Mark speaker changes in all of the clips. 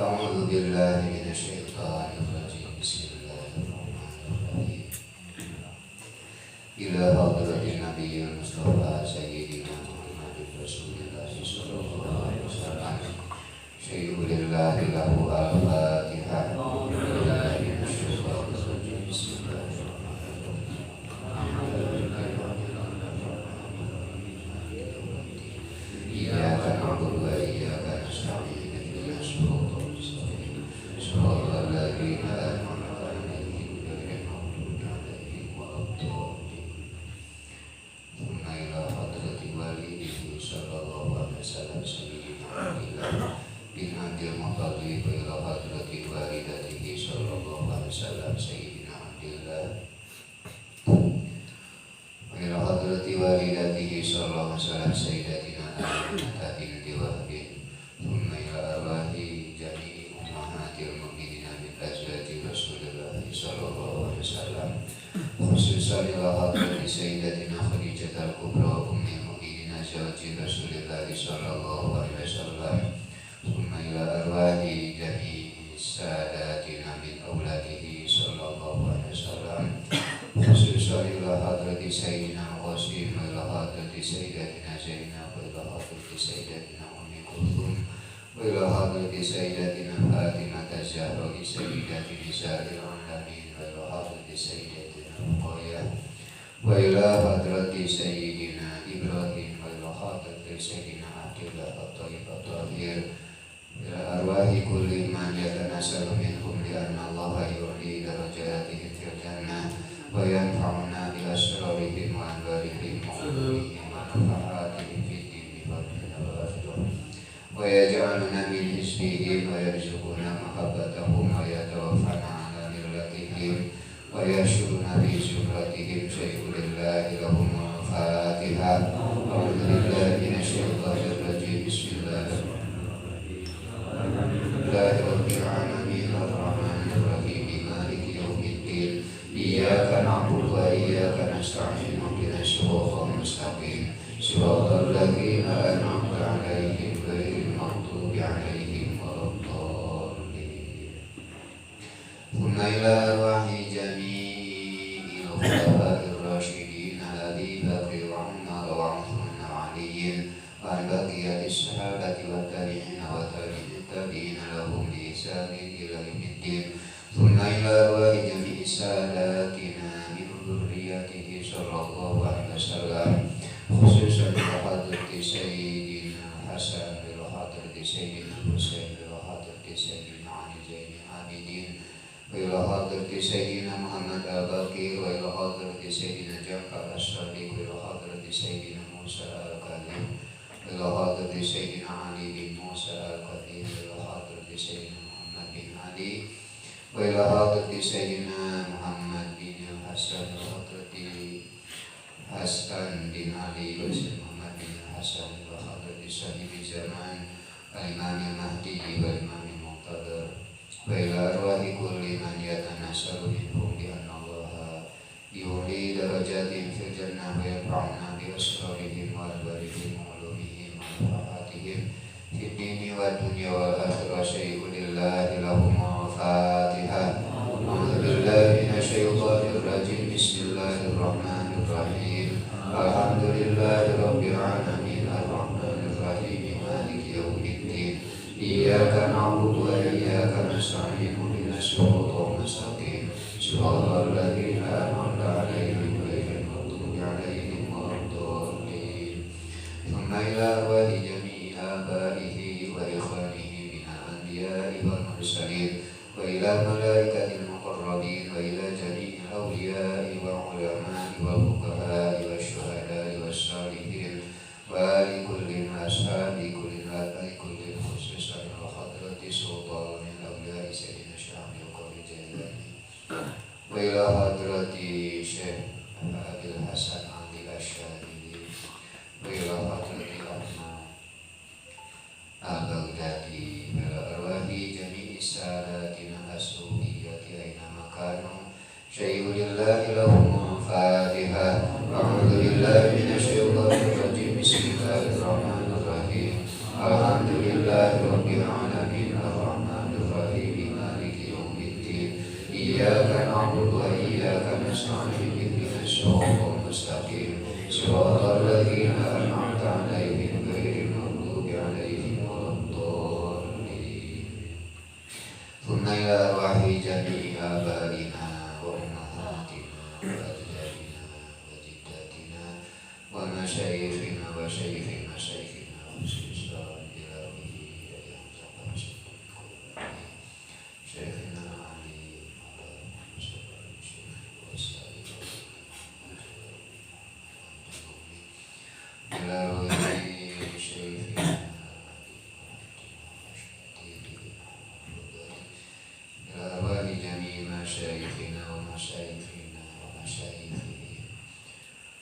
Speaker 1: أعوذ بالله من الشيطان الرجيم. بسم الله الرحمن الرحيم. إلى حضرة النبي المصطفى سيدنا محمد رسول الله صلى الله عليه وسلم شيء لله له الفاتحة. أعوذ بالله من الشيطان الرجيم. بسم الله الرحمن الرحيم. إياك نعبد وإياك نستعين. صراط الذين أنعمت عليهم غير المغضوب عليهم ولا الضالين. ثم إلى حضرة والده صلى الله عليه وسلم سيدنا عبد الله بن عبد المطلب، وإلى حضرة والدته صلى الله عليه وسلم سيدنا عبد الله، وإلى حضرة والدته صلى الله عليه وسلم سيدتنا آمنة بنت وهب. ثم إلى أرواح جميع أمهات المؤمنين من أزواج رسول الله صلى الله عليه وسلم، خصوصا إلى حضرة سيدتنا خديجة الكبرى أم المؤمنين زوج رسول الله صلى الله عليه وسلم. ثم إلى أرواح جميع ساداتنا من أولاده صلى الله عليه وسلم، خصوصا إلى حضرة سيدنا القاسم، وإلى حضرة سيدتنا زينب، وإلى حضرة سيدتنا أم كلثوم، وإلى حضرة سيدتنا فاطمة الزهراء سيدة نساء العالمين، وإلى حضرة سيدتنا رقية، وإلى حضرة سيدنا إبراهيم، وإلى حضرة سيدنا عبد الله الطيب الطاهر، إلى أرواح كل من يتناسل منهم، لأن الله يعلي درجاتهم في الجنة وينفعنا بأسرارهم وأنوارهم وعلومهم ونفحاتهم في الدين والدنيا والآخرة، ويجعلنا من حزبهم ويرزقنا محبتهم ويتوفانا على ملتهم. وإياك نستعين اهدنا الصراط المستقيم صراط الذين أنعمت عليهم غير المغضوب عليهم ولا الضالين. ثم إلى أرواح جميع الخلفاء الراشدين أبي بكر وعمر وعثمان وعلي وعن بقية الصحابة والتابعين وتابعي التابعين لهم بإحسان إلى يوم الدين. ثم إلى أرواح جميع ساداتنا من ذريته صلى الله عليه وسلم خصوصا بحضرة سيدنا حسن وحضرة سيدنا حسين وحضرة سيدنا علي زين العابدين وإلى حضرة سيدنا محمد الباقر وإلى حضرة سيدنا جعفر الصادق وإلى حضرة سيدنا موسى الكاظم وإلى حضرة سيدنا علي بن موسى الكاظم وإلى حضرة سيدنا محمد بن علي وإلى حضرة سيدنا محمد بن الحسن وحضرة حسن بن علي وسيدنا محمد بن الحسن وحضرة صاحب الزمان الإمام المهدي والإمام المنتظر وإلى أرواح كل من يتناسل منهم بأن الله يولي درجات في الجنة ويرفعنا بأسرارهم وأنوارهم وعلومهم ونفحاتهم في الدين والدنيا والآخرة. شيء لله لهم الفاتحة. أعوذ بالله من الشيطان الرجيم. بسم الله الرحمن الرحيم. الحمد لله رب العالمين الرحمن الرحيم مالك يوم الدين إياك نعبد وإياك نستعين اهدنا الصراط المستقيم صراط الذين أنعمت عليهم غير المغضوب عليهم ولا الضالين. ثم إلى أرواح جميع آبائه وإخوانه من الأنبياء والمرسلين وإلى الملائكة المقربين وإلى جميع الأولياء والعلماء والفقهاء والشهداء والصالحين وآل كل وأصحاب كل وآباء كل خصوصا وحضرة سلطان الأولياء سيدنا الشعب القادر الجيلاني وإلى حضرة شيخ أبي الحسن علي الشاذلي وإلى حضرة أحمد البغدادي وإلى أرواح جميع ساداتنا الصوفية أينما كانوا. شيء لله لهم الفاتحة. أعوذ بالله من الشيطان الرجيم. بسم الله الرحمن الرحيم. الحمد لله رب العالمين الرحمن الرحيم مالك يوم الدين إياك نعبد وإياك نستعين اهدنا الصراط المستقيم صراط الذين أنعمت عليهم غير المغضوب عليهم ولا الضالين. ثم إلى أرواح جميع آبائنا وأمهاتنا وأجدادنا وجداتنا ومشايخنا وشيخ مشايخنا خصوصا إلى شيخنا علي إلى شيخنا إلى أرواح جميع مشايخنا ومشايخنا ومشايخهم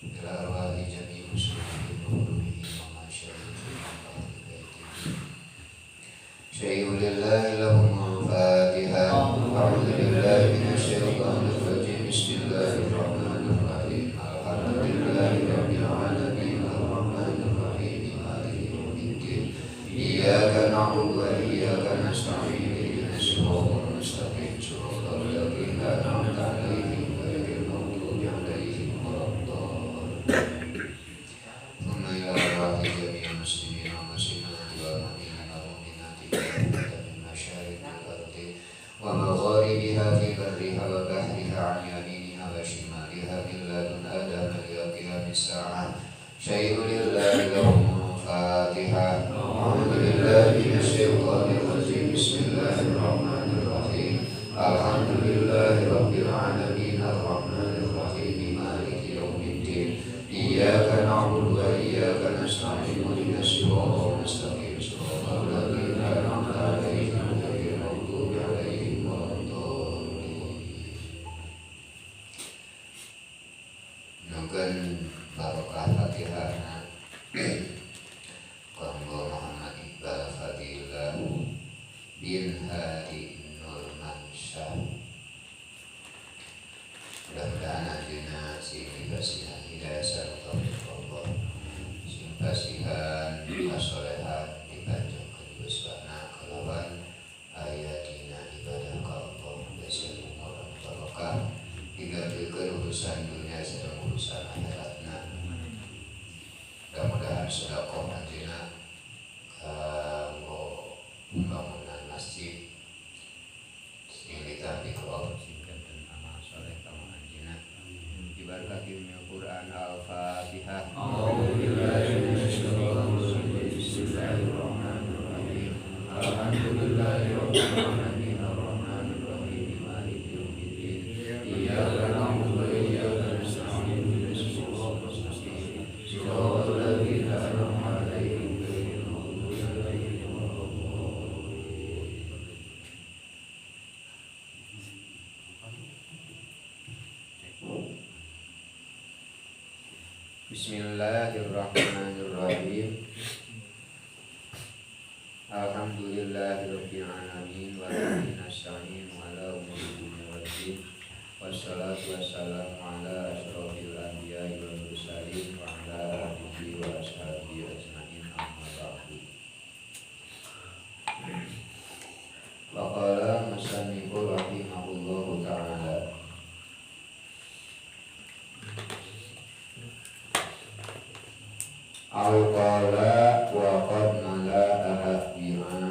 Speaker 1: إلى أرواح جميع أصولهم وعلومهم ومشايخهم وأهل بيتهم. شيء لله لهم الفاتحة. أعوذ بالله من الشيطان الرجيم. بسم الله الرحمن الرحيم. الحمد لله رب العالمين الرحمن الرحيم مالك يوم الدين إياك نعبد وإياك نستعين اهدنا الصراط المستقيم صراط الذين أنعمت عليهم غير المغضوب عليهم ولا الضالين. ثم إلى أرواح جميع المسلمين والمسلمات والمؤمنين والمؤمنات من مشارق الأرض ومغاربها في برها وبحرها عن يمينها وشمالها من لدن آدم إلى قيام الساعة. شيء لله لهم الفاتحة. أعوذ بالله من الشيطان الرجيم. بسم الله الرحمن الرحيم. الحمد لله رب العالمين الرحمن الرحيم مالك يوم الدين إياك نعبد وإياك نستعين اهدنا الصراط المستقيم صراط الذين أنعمت عليهم غير المغضوب عليهم ولا الضالين. Nugen barokah Fatihah kanggo Muhammad Iqbal Fadilah bin Hadi Nurmansyah. Mudah-mudahan ajeuna sing Dipasihan hidayah sareng taufik Allah sing pasihan kasolehan dipanjangkeun yuswana kalawan aya dina ibadah ka Allah basian umur anu barokah digantilkeun urusan dunia sareng urusan akhiratna. Mudah-mudahan sedekah anjeunna kanggo pembangunan masjid sing ditampi ku Allah sing janten amal soleh kanggo anjeunna. Dibarokati Al-Qur'an. Al-Fatihah. Bismillahirrahmanirrahim. Alhamdulillahirabbil alamin arrahmanirrahim maliki yaumiddin. Iyyaka na'budu wa iyyaka nasta'in ihdinas siratal mustaqim. Siratal ladzina an'amta 'alaihim ghairil maghdubi 'alaihim waladdallin. Bismillahirrahmanirrahim. Alhamdulillahirabbil alamin wa bihi nasta'in ala umuri dunya waddin. Wassalatu wassalamu ala asyrafil anbiya'i wal mursalin wa ala alihi wa ashabihi ajmain. Amma ba'du. Wa qala musannifu rahimahullahu ta'ala. Au qala wa qad mala'a wi'an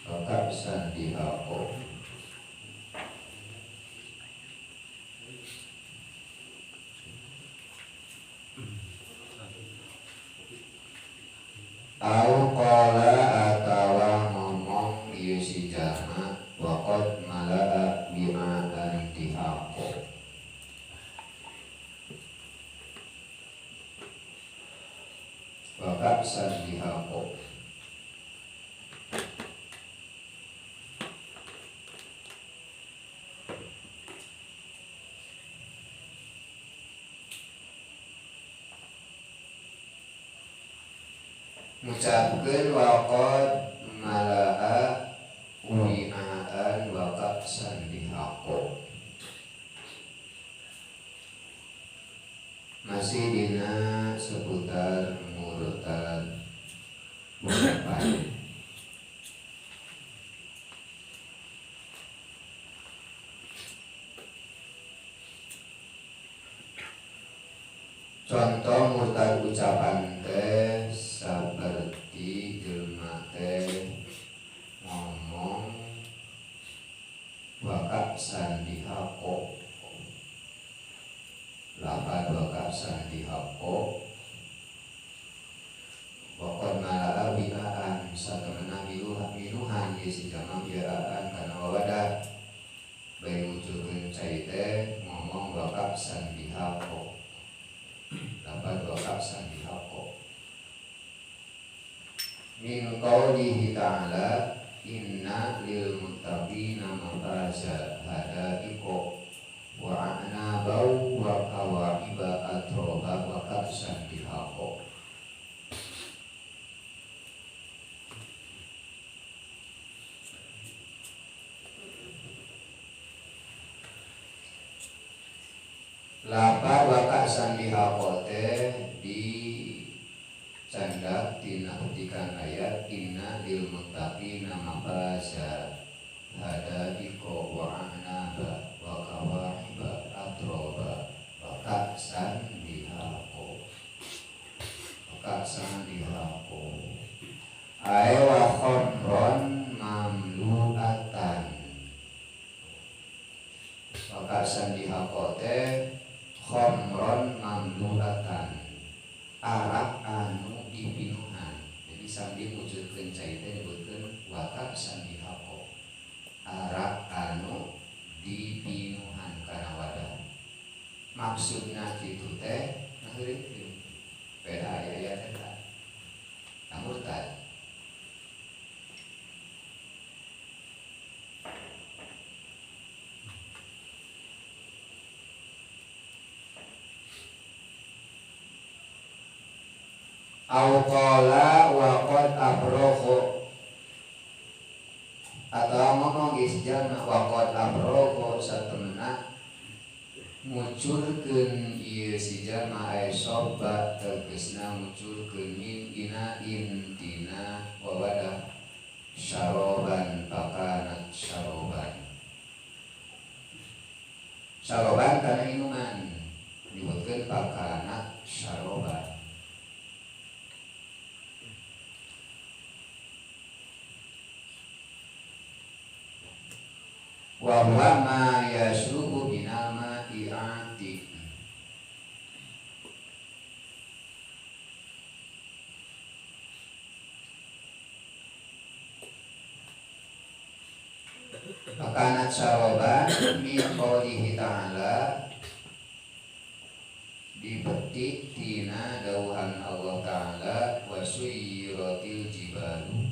Speaker 1: wa ka'san dihaqo. Au qala atawa ngomong ieu si jalma wa qad mala'a wi'an dihaqo. Wa ka'san dihaqo. Ngucapkeun wa qad mala'a wi'an wa ka'san dihaqo. Masih dina seputar murtad ucapan. Contoh murtad ucapan teh seperti jelema teh ngomong wa ka'san dihaqo. Lapad wa ka'san dihaqo. Wa qad mala'a wi'an satemena minuhan ieu si jalma wi'an kana wawadah. Bari ngucurkeun cai teh ngomong wa ka'san dihaqo. Lapad wa ka'san dihaqo. Min qaulihi ta'ala inna lil muttaqina mafaza hadaiqa wa a'nabau wa kawa'iba atroba wa ka'san dihaqo. Lapar wa ka'san dihaqo teh di candak tina petikan ayat inna lil muttaqina mafaza hadaiqa wa a'naba wa kawa'iba atroba wa ka'san dihaqo. Wa ka'san dihaqo. Ae wa khamron mamlu'atan. Wa ka'san dihaqo teh khamron mamlu'atan, arak anu dipinuhan. Jadi sambil wujudkeun cai teh nyebutkeun wa ka'san dihaqo, arak anu dipinuhan kana wadah. Maksudna kitu teh ngaheureutkeun beda aya-aya eta murtad. Au qala wa qad abragha, atau ngomong geus jalma wa qad abragha satemena Ngucurkeun ieu si jalma aya soba tegesna ngucurkeun min inain tina wawadah syaroban pakanat syaroban. Syaroban kana minuman nyebutkeun pakanat syaroban. Wa huwa ma yasrubu minal ma'iati. Pakanat syaroban min qaulihi ta'ala dipetik tina dawuhan Allah Ta'ala wa suyyiratil jibalu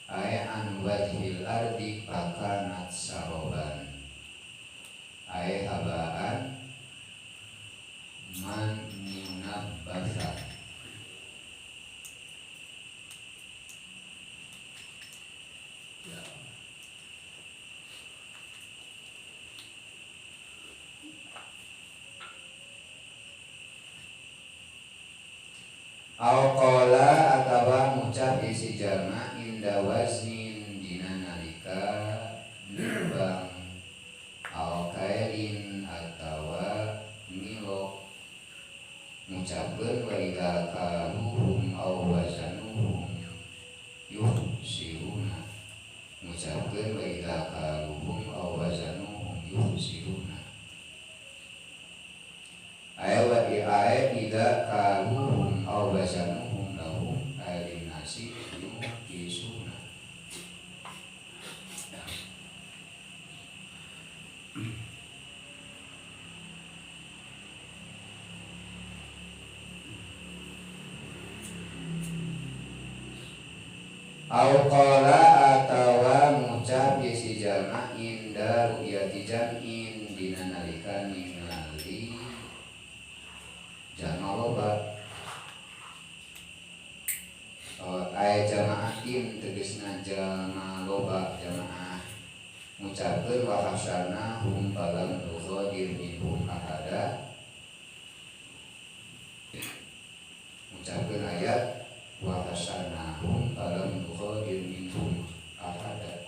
Speaker 1: ay an wajhil ardi pakanat saroban ay habaan man munabbasa. Au qala atawa ngucap isi jalma inda waznin dina nalika nimbang au kailin atawa ngilok ngucapkeun wa idza kaluhum au wazanuhum yuhsiruna ngucapkeun wa idza kaluhum au wazanuhum yuhsiruna ay wa ay idza kaluhum au wazanuhum lahum ay nasi yuhsiruna. Au qala atawa ngucap si jalma inda ru'yati jam'in dina nalika ningali jalma loba. Aya jamaatin tegesna jalma loba jamaah ngucapkeun wa hasyarna hum falam nughadir minhum ahada ngucapkeun ayat wa hasyarna hum falam nughadir minhum ahada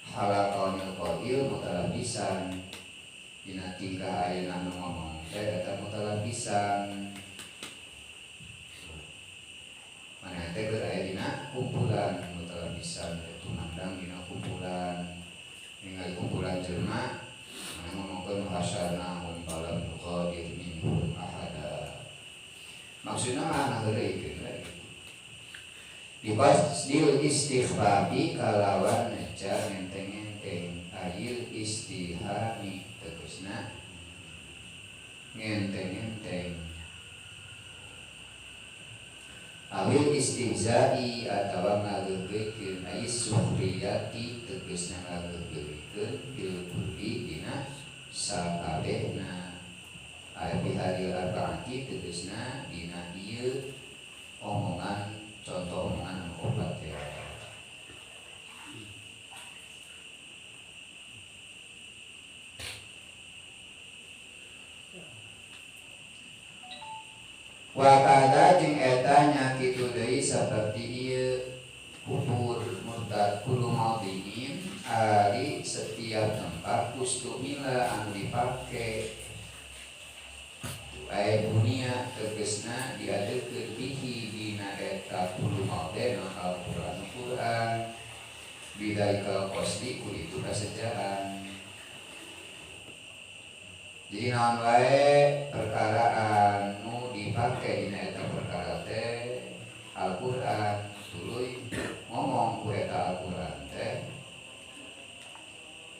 Speaker 1: halaqanil qail mutalabisan dina tingkah ayeuna nu ngomong teh eta mutalabisan mana teh keur aya dina kumpulan mutalabisan teh tumandang dina kumpulan ningali kumpulan jelema mana ngomongkeun hasyarna hum falam nughadir minhum ahada maksudna mah heureuy kitu. Dibasdil istighfabi kalawan neca ngenteng-ngenteng ayil istihami tegesna ngenteng-ngenteng awil istihzai atawa ngageugeuykeun ayis suhriyati tegesna ngageugeuykeun bil kulli dina sakabehna ay bihadil arbaati tegesna dina ieu omongan contoh omongan anu opat ya. Wa kada jeung eta nya kitu deui saperti ieu kubur murtad kulo maudhi'in ari setiap tempat ustumila anu dipake aya dunia tegesna diadekeun bihi dina eta kulo maudhi' Al-Qur'an Qur'an bidaikal qasdi ku itu kasejaan. Jadi naon wae perkara anu dipake dina eta perkara teh Al-Qur'an tuluy ngomong ku eta Al-Qur'an teh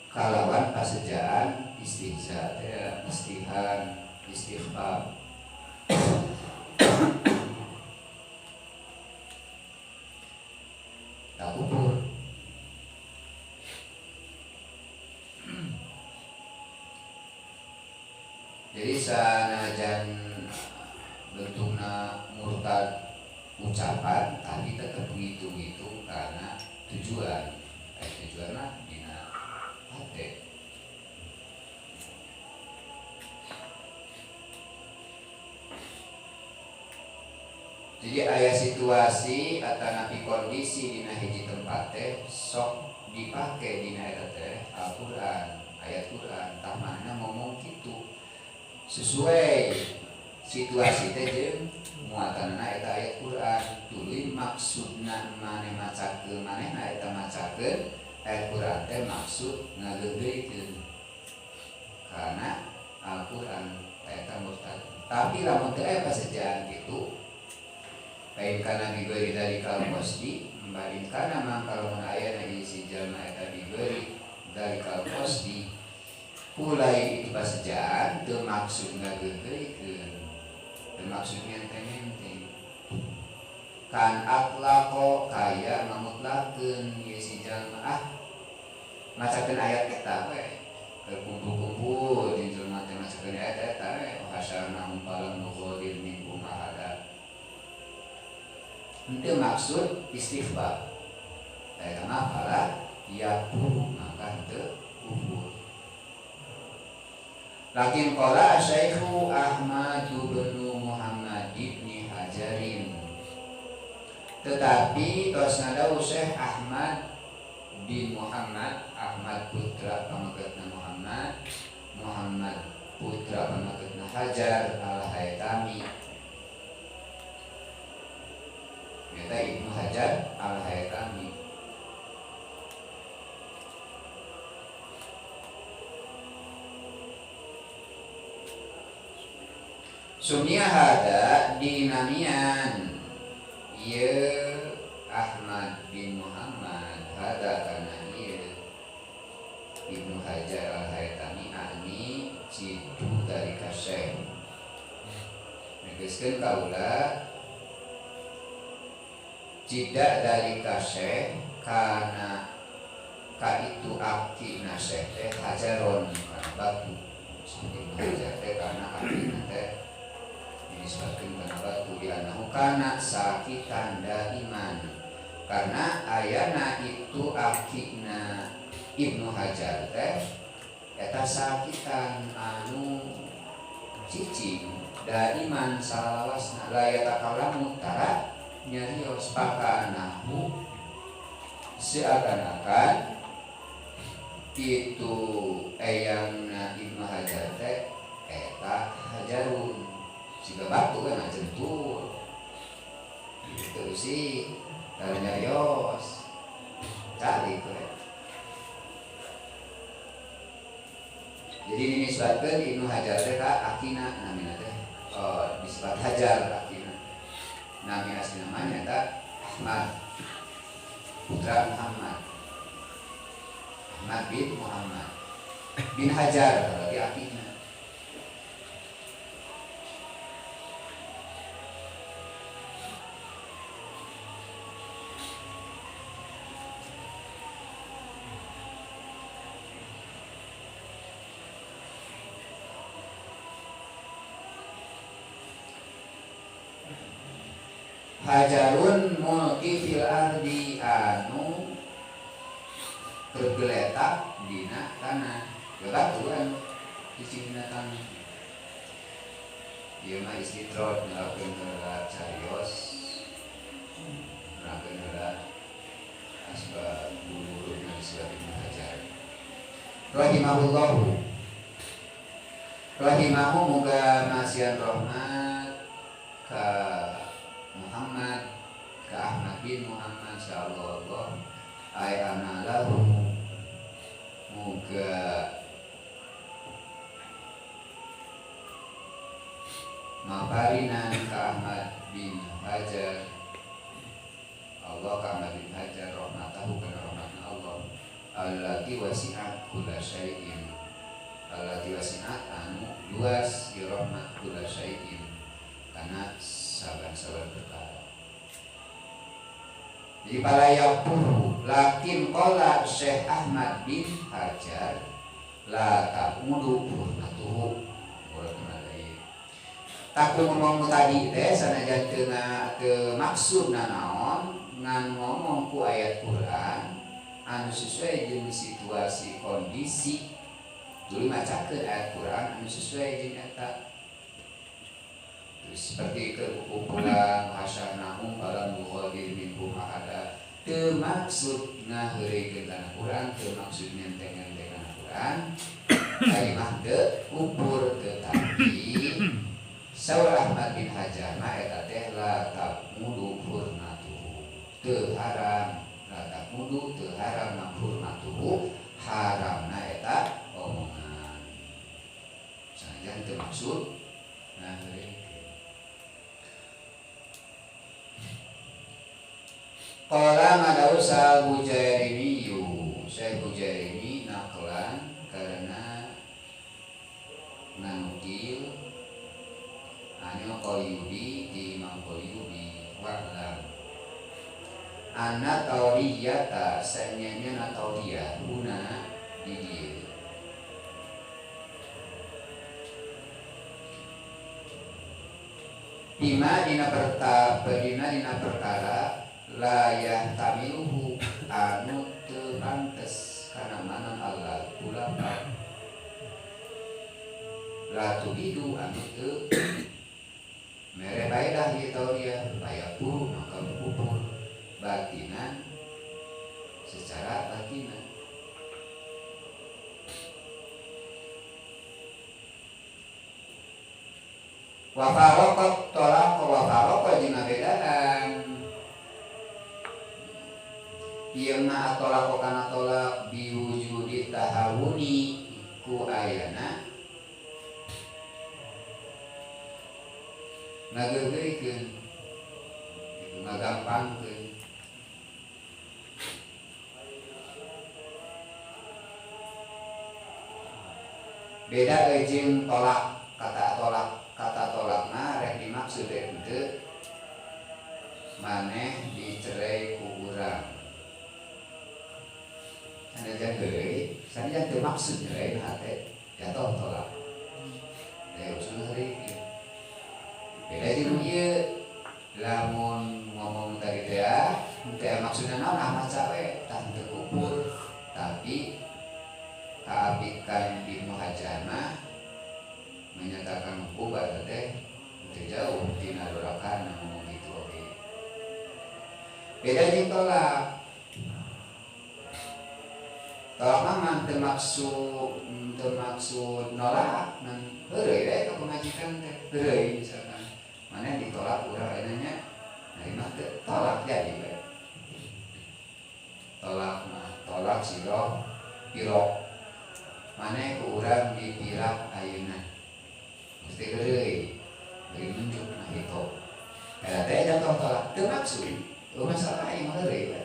Speaker 1: kalawan pasejaan istihza teh istihan istighfar. Tak kubur. Jadi sanajan bentukna murtad ucapan tapi tetap ngitung-ngitung karena tujuan. Tujuan mah dina hate. Jadi aya situasi atanapi kondisi dina hiji tempat teh sok dipake dina eta teh Al-Qur'an, ayat Qur'an tah mana ngomong kitu sesuai situasi teh jeung muatanna eta ayat Qur'an tuluy maksudna maneh macakeun manehna eta macakeun ayat Qur'an teh maksud ngageugeuikeun karena Al-Qur'an eta murtad. Tapi lamun teu aya pasejaan kitu lain kana bigori dari kalqosdi membanding kana mangka lamun aya na si jalma eta bigori dari kalqosdi kulai itu pasejaan teu maksud ngageugeuikeun teu maksud ngenteng-ngenteng kan atlaqo kaya mamutlakeun ieu si jalma ah macakeun ayat eta we kumpul-kumpul jeung jelema teh macakeun ayat eta we hasyarnahum falam nughadir minhum ahada. Itu maksud istighfar. Eta mah fala yakfur maka henteu kufur. Lakin qala Syaikhu Ahmad bin Muhammad ibni Hajarin. Tetapi tos nadawu Syekh Ahmad bin Muhammad, Ahmad putra pamagetna Muhammad, Muhammad putra pamagetna Hajar al-Haytami. Eta Ibnu Hajar al-Haytami. Sumia hada dinamian ieu Ahmad bin Muhammad hada kana ieu Ibnu Hajar al-Haytami ani citu dari kasyekh. Negeskeun kaula tidak dari kasyekh karena ka itu aki nasyekh teh hajaron karena batu. Ibnu Hajar teh karena aki teh dinisbatkeun kana batu dianahu kana sakitan daiman. Karena ayana itu akina Ibnu Hajar teh eta sakitan anu cicing daiman salawasna la yatakallamu tara nyarios pakanahu seakan-akan itu eyangna Ibnu Hajar teh eta hajarun siga batu kan ngajentur gitu sih tara nyarios cari we. Jadi dinisbatkeun Ibnu Hajar teh ka akina namina teh disebut Hajar akina. Nami asli namanya tak Ahmad putra Muhammad, Ahmad bin Muhammad bin Hajar berarti akina. Hajarun mulki fil ardi anu tergeletak dina tanah bebatuan cicing dina tanah. Ieu mah istitrod ngelakeun heula carios ngelakeun heula asbab bulu disebut Ibnu Hajar rahimahullahu rahimahu muga masihan rahmat ka Muhammad ka Ahmad bin Muhammad sallallahu ay analahum muga maparinan ka Ahmad bin Hajar Allah ka Ahmad bin Hajar rahmatahu kana rahmatna Allah allati wasi'at kulla syai'in allati wasi'at anu luas ya rahmat kulla syai'in karena saban-saban perkara. Jadi para yakfuru lakin qala Syekh Ahmad bin Hajar la taqudu hurmatuhu. Takut ngomong tadi teh sanajan teu maksudna naon ngan ngomong ku ayat Quran anu sesuai jeung situasi kondisi tuluy macakeun ayat Quran anu sesuai jeung eta. Seperti kekumpulan hasanahum falam yughadir minhum ahada. Teu maksud ngaheureuykeun kana Quran, teu maksud nyenteng-nyenteng kana Quran. Ari mah teu kupur tetapi Saur Ahmad bin Hajamah eta teh la taqmudu hurmatuhu. Teu haram, la taqmudu teu haram hurmatuhu, haramna eta omongan. Sanajan teu maksud ngaheureuykeun. Qala madausa Bujairimi, saya Bujairimi naklan karena nanukil anil Qalyubi di Imam Qalyubi wa'lam anna tauriyata sanyanya na tauriyah guna di dieu bima dina dina perkara layah tamiluhu anu teu pantes kana manan Allah ulama la tubidu anu teu mere baedah ieu tauriah bayapuru maka kupur batinan secara batinan wa faraqat talaq wa faraqa jeung ngabedaan ieu mah tolak kana tolak biwujudi tahawuni ku ayana ngageugeuikeun kitu ngagampangkeun beda jeung tolak kata tolak mah rek dimaksud rek henteu maneh dicerai ku urang sanajan heureuy sanajan teu maksud nyerai hate jatuh tolak da usul heureuy beda jeung ieu lamun ngomong tadi teh teu maksudna naon ah maca we tah teu kupur tapi kaapikan Ibnu Hajamah menyatakan hukum eta teh teu jauh tina dorakan ngomong gitu oge beda jeung tolak tolak mah teu maksud nolak ngan heureuy we ka pamajikan teh heureuy misalkan mana ditolak urang ayeuna nya narima teu tolak jadi we tolak mah tolak siro pirok maneh ku urang dipirak ayeuna mesti heureuy bari nunjuk na kitu eta teh jatuh tolak teu maksud teu masalah ieu mah heureuy we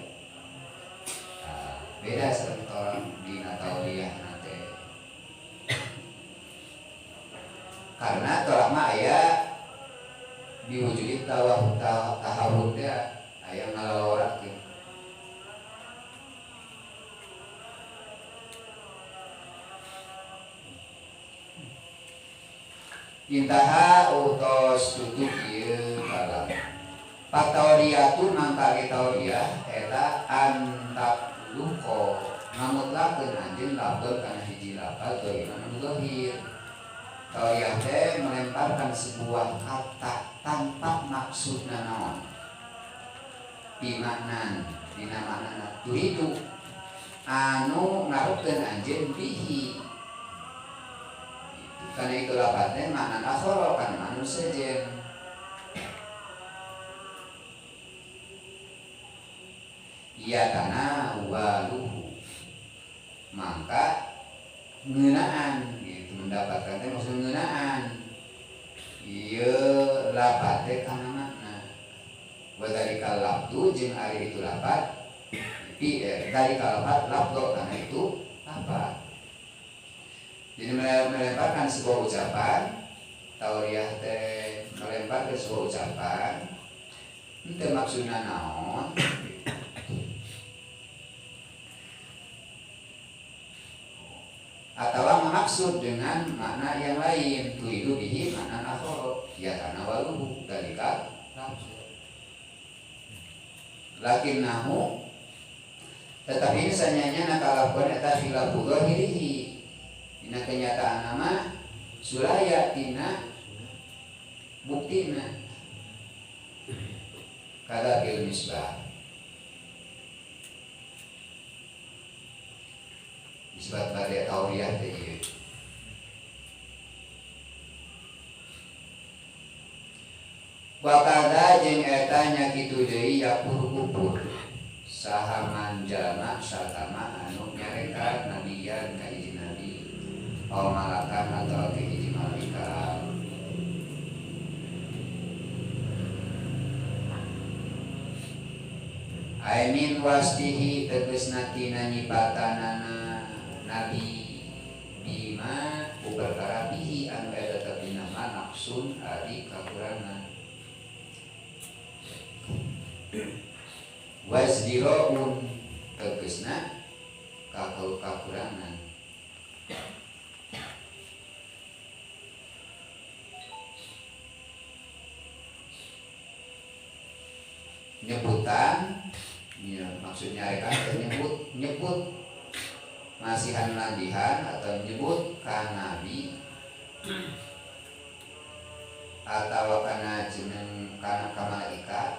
Speaker 1: beda sareng tolak dina tauriah nate karena tolak mah aya diwujudi tahawun teh aya ngalalorakeun intaha utos tutup ieu kalam patauriatu mangka tauriah eta antak luko ngamutlakeun anjeun lafdz kana hiji lafaz zahir anu zahir tauriah teh melemparkan sebuah kata tanpa maksudna naon bimaknan dina maknana turidu anu ngarepkeun anjeun bihi karena itu lafadznya makna akhara kana anu sejen ya kana waluhu maka ngeunaan gitu mendapatkan teh maksud ngeunaan ieu lafadz teh kana makna wa dzalika lafdzu jeung ari itu lafadz dari lafadz lafdzu kana itu lafadz. Jadi melemparkan sebuah ucapan tauriah teh melemparkan sebuah ucapan henteu maksudna naon atau maksud dengan makna yang lain tuidu bihi makna akhara ya kana waluhu dalika lafz lakinnahu tetapi ini sanyanya nakalakuan eta khilafu zahirihi dina kenyataan nama sulaya tina Buktina kada bil misbah. Isbat bade tauriyah teh ieu. Wa kada jeung eta nya kitu deui yapur kupur. Saha manjalma satama anu nyarekan nabiyan ka hiji nabi aw malakan atau ka hiji malaikat. Aimin wasdihi tegasna tina nyipatanana nabi bima ku perkara bihi anu eta tetep dina nafsun ari kakurangan. Wasdiroun tegasna kakurangan. Nyebutan ya, maksudnya rekan nyebut masihan landihan atau nyebut ka nabi atau kana jeneng kana ka malaikat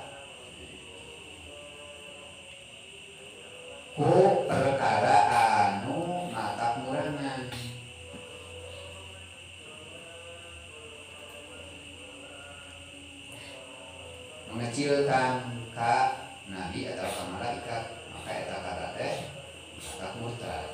Speaker 1: ku perkara anu matak murangan. Mengecilkan ka nabi atau ka malaikat maka eta kata teh matak murtad.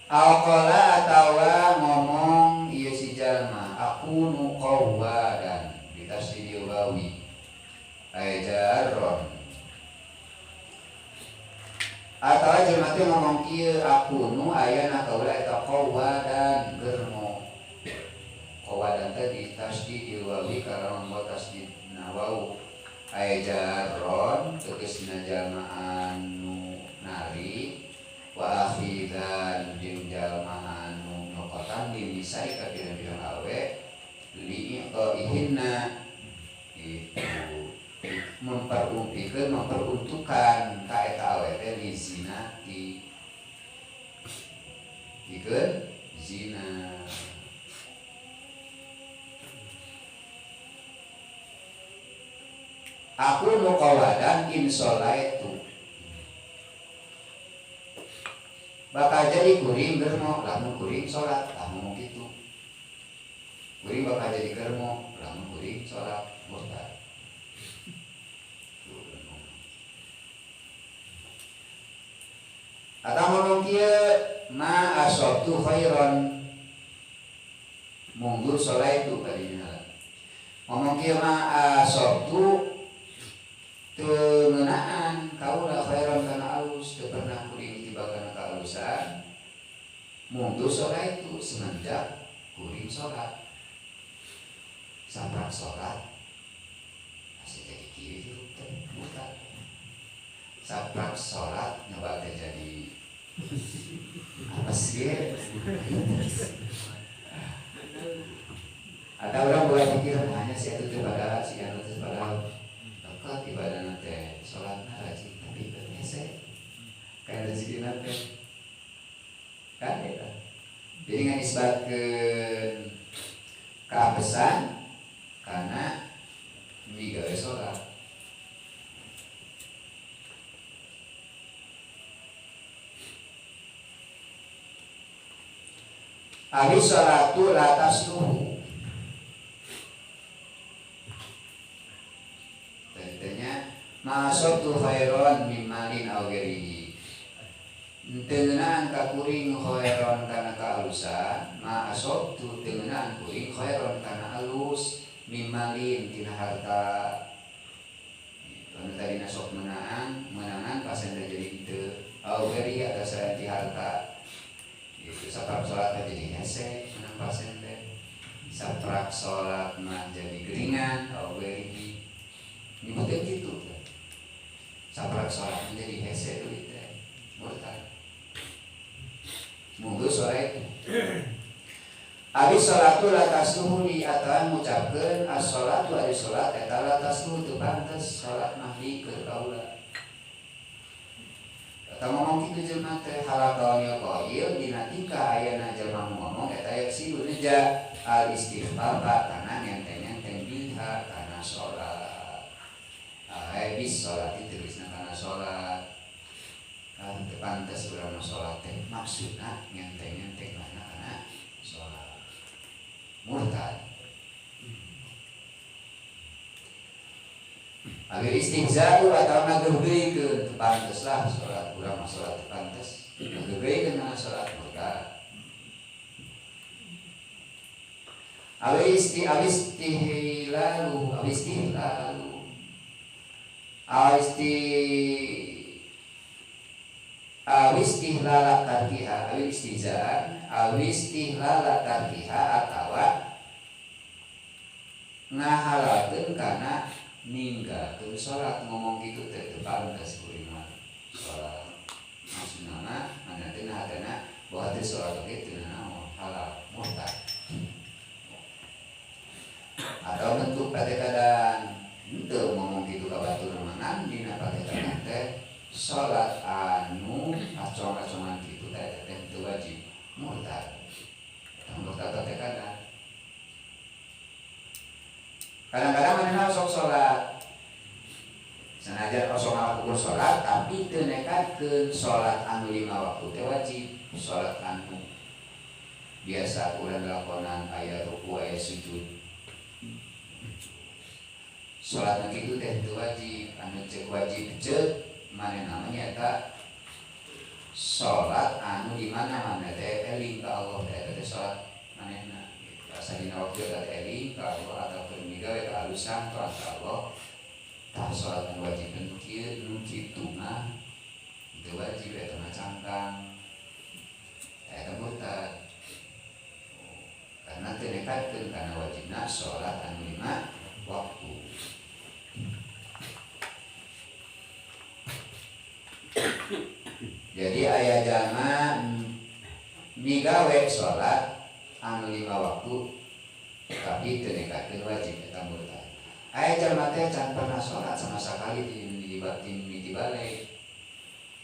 Speaker 1: Alqala atawa ngomong ieu si jalma aku nu qawwadan bitasdidil wawi ay jarron atawa jelema teh ngomong kieu aku nu aya na kaula eta qawwadan germo. Qawwadan teh ditasdidil wawi karena membuat tasdid na wawu ay jarron tegasna jalma anu nari wa akhidan jeung jalma anu nyokotan dimisai ka pirang-pirang awe li'iqaihinna itu memperumpikeun memperuntukkan ka eta awe teh li zinati pikeun zina. Aku nu qawadan in sholaitu bakal jadi kuring germo lamun kuring sholat lamun kitu. Kuring bakal jadi germo lamun kuring sholat murtad. Atau ngomong kieu ma asabtu khairan munggur sholat itu kadinya. Ngomong kieu ma asabtu teu ngeunaan kaula khairan kana alus teu pernah kuring tiba kana kaalusan mundur sholat itu semenjak kuring sholat sampai sholat masih jadi kiri murtad. Sampai sholat nyoba terjadi apa sih? Ada orang boleh pikiran hanya si itu pada si anu itu pada dekat ibadah nanti sholatnya rajin tapi ibadahnya hese kayak rezeki nanti kan ya. Jadi nggak nisbatkeun keapesan karena migawe sholat. Ahli sholatu la tasluhu. Tentunya ma'asabtu khairon min malin aw ghairihi. Tengenaan ka kuring khairon kana kaalusan, ma'asabtu tengenaan kuring khairon kana alus min malin tina harta. Anu tadina sok menangan pasen jadi henteu aw ghairihi atas ti harta. Itu saprak sholat jadi hese menang pasen teh. Saprak sholat mah jadi geringan aw ghairihi. Nyebutnya gitu. Saprak sholat menjadi hese duit teh murtad. Munggu sholat itu. Abi sholatu la tasluhu li atawa ngucapkeun as-sholatu ari sholat eta la tasluhu teu pantes sholat mah di keur kaula. Atau ngomong kitu jelema teh halaqalnya qail dina tingkah ayana jelema ngomong eta yaksidu neja al istighfar kana ngenteng-ngenteng biha kana salat. Bis salat itu tegasna kana salat. Kan teu pantes urang mah salat teh maksudna ngenteng-ngenteng kana salat. Murtad. Awil istihza'u atau ngageugeuikeun teu pantes lah salat urang mah salat teu pantes. Ngageugeuikeun kana salat murtad. Awil istihlalu awistihlala tarkiha awil istihza'an awistihlala tarkiha atawa ngahalalkeun kana ninggalkeun salat ngomong kitu teh teu pantes kuring mah salat maksudna mah mana teh hatena bahwa teh salat oge teu nanaon halal murtad atau bentuk patekadan henteu ngomong kitu ka batur mah ngan dina patekadan teh salat anu acong-acongan kitu teh teh teu wajib murtad murtad patekadan. Kadang-kadang manehna sok salat. Sanajan osok ngalakukeun salat tapi teu nekadkeun salat anu 5 waktu teh wajib, salat anu biasa urang lakonan aya ruku aya sujud. Salat nu kitu teh teu wajib, anu ceuk wajib ceuk manehna mah nyaeta salat anu di mana-mana teh eling ka Allah teh eta teh salat manehna. Asa dina waktu eta teh eling ka Allah atau keur migawe kaalusan ka Allah tah salat anu wajib nu kieu nu kitu mah teu wajib eta mah cangkang eta murtad karena teu nekadkeun kana wajibna salat anu 5 waktu. Jadi aya jalma migawe salat anu 5 waktu tapi teu nekadkeun wajib eta murtad. Aya jalma teh can pernah salat sama sekali di miti balik.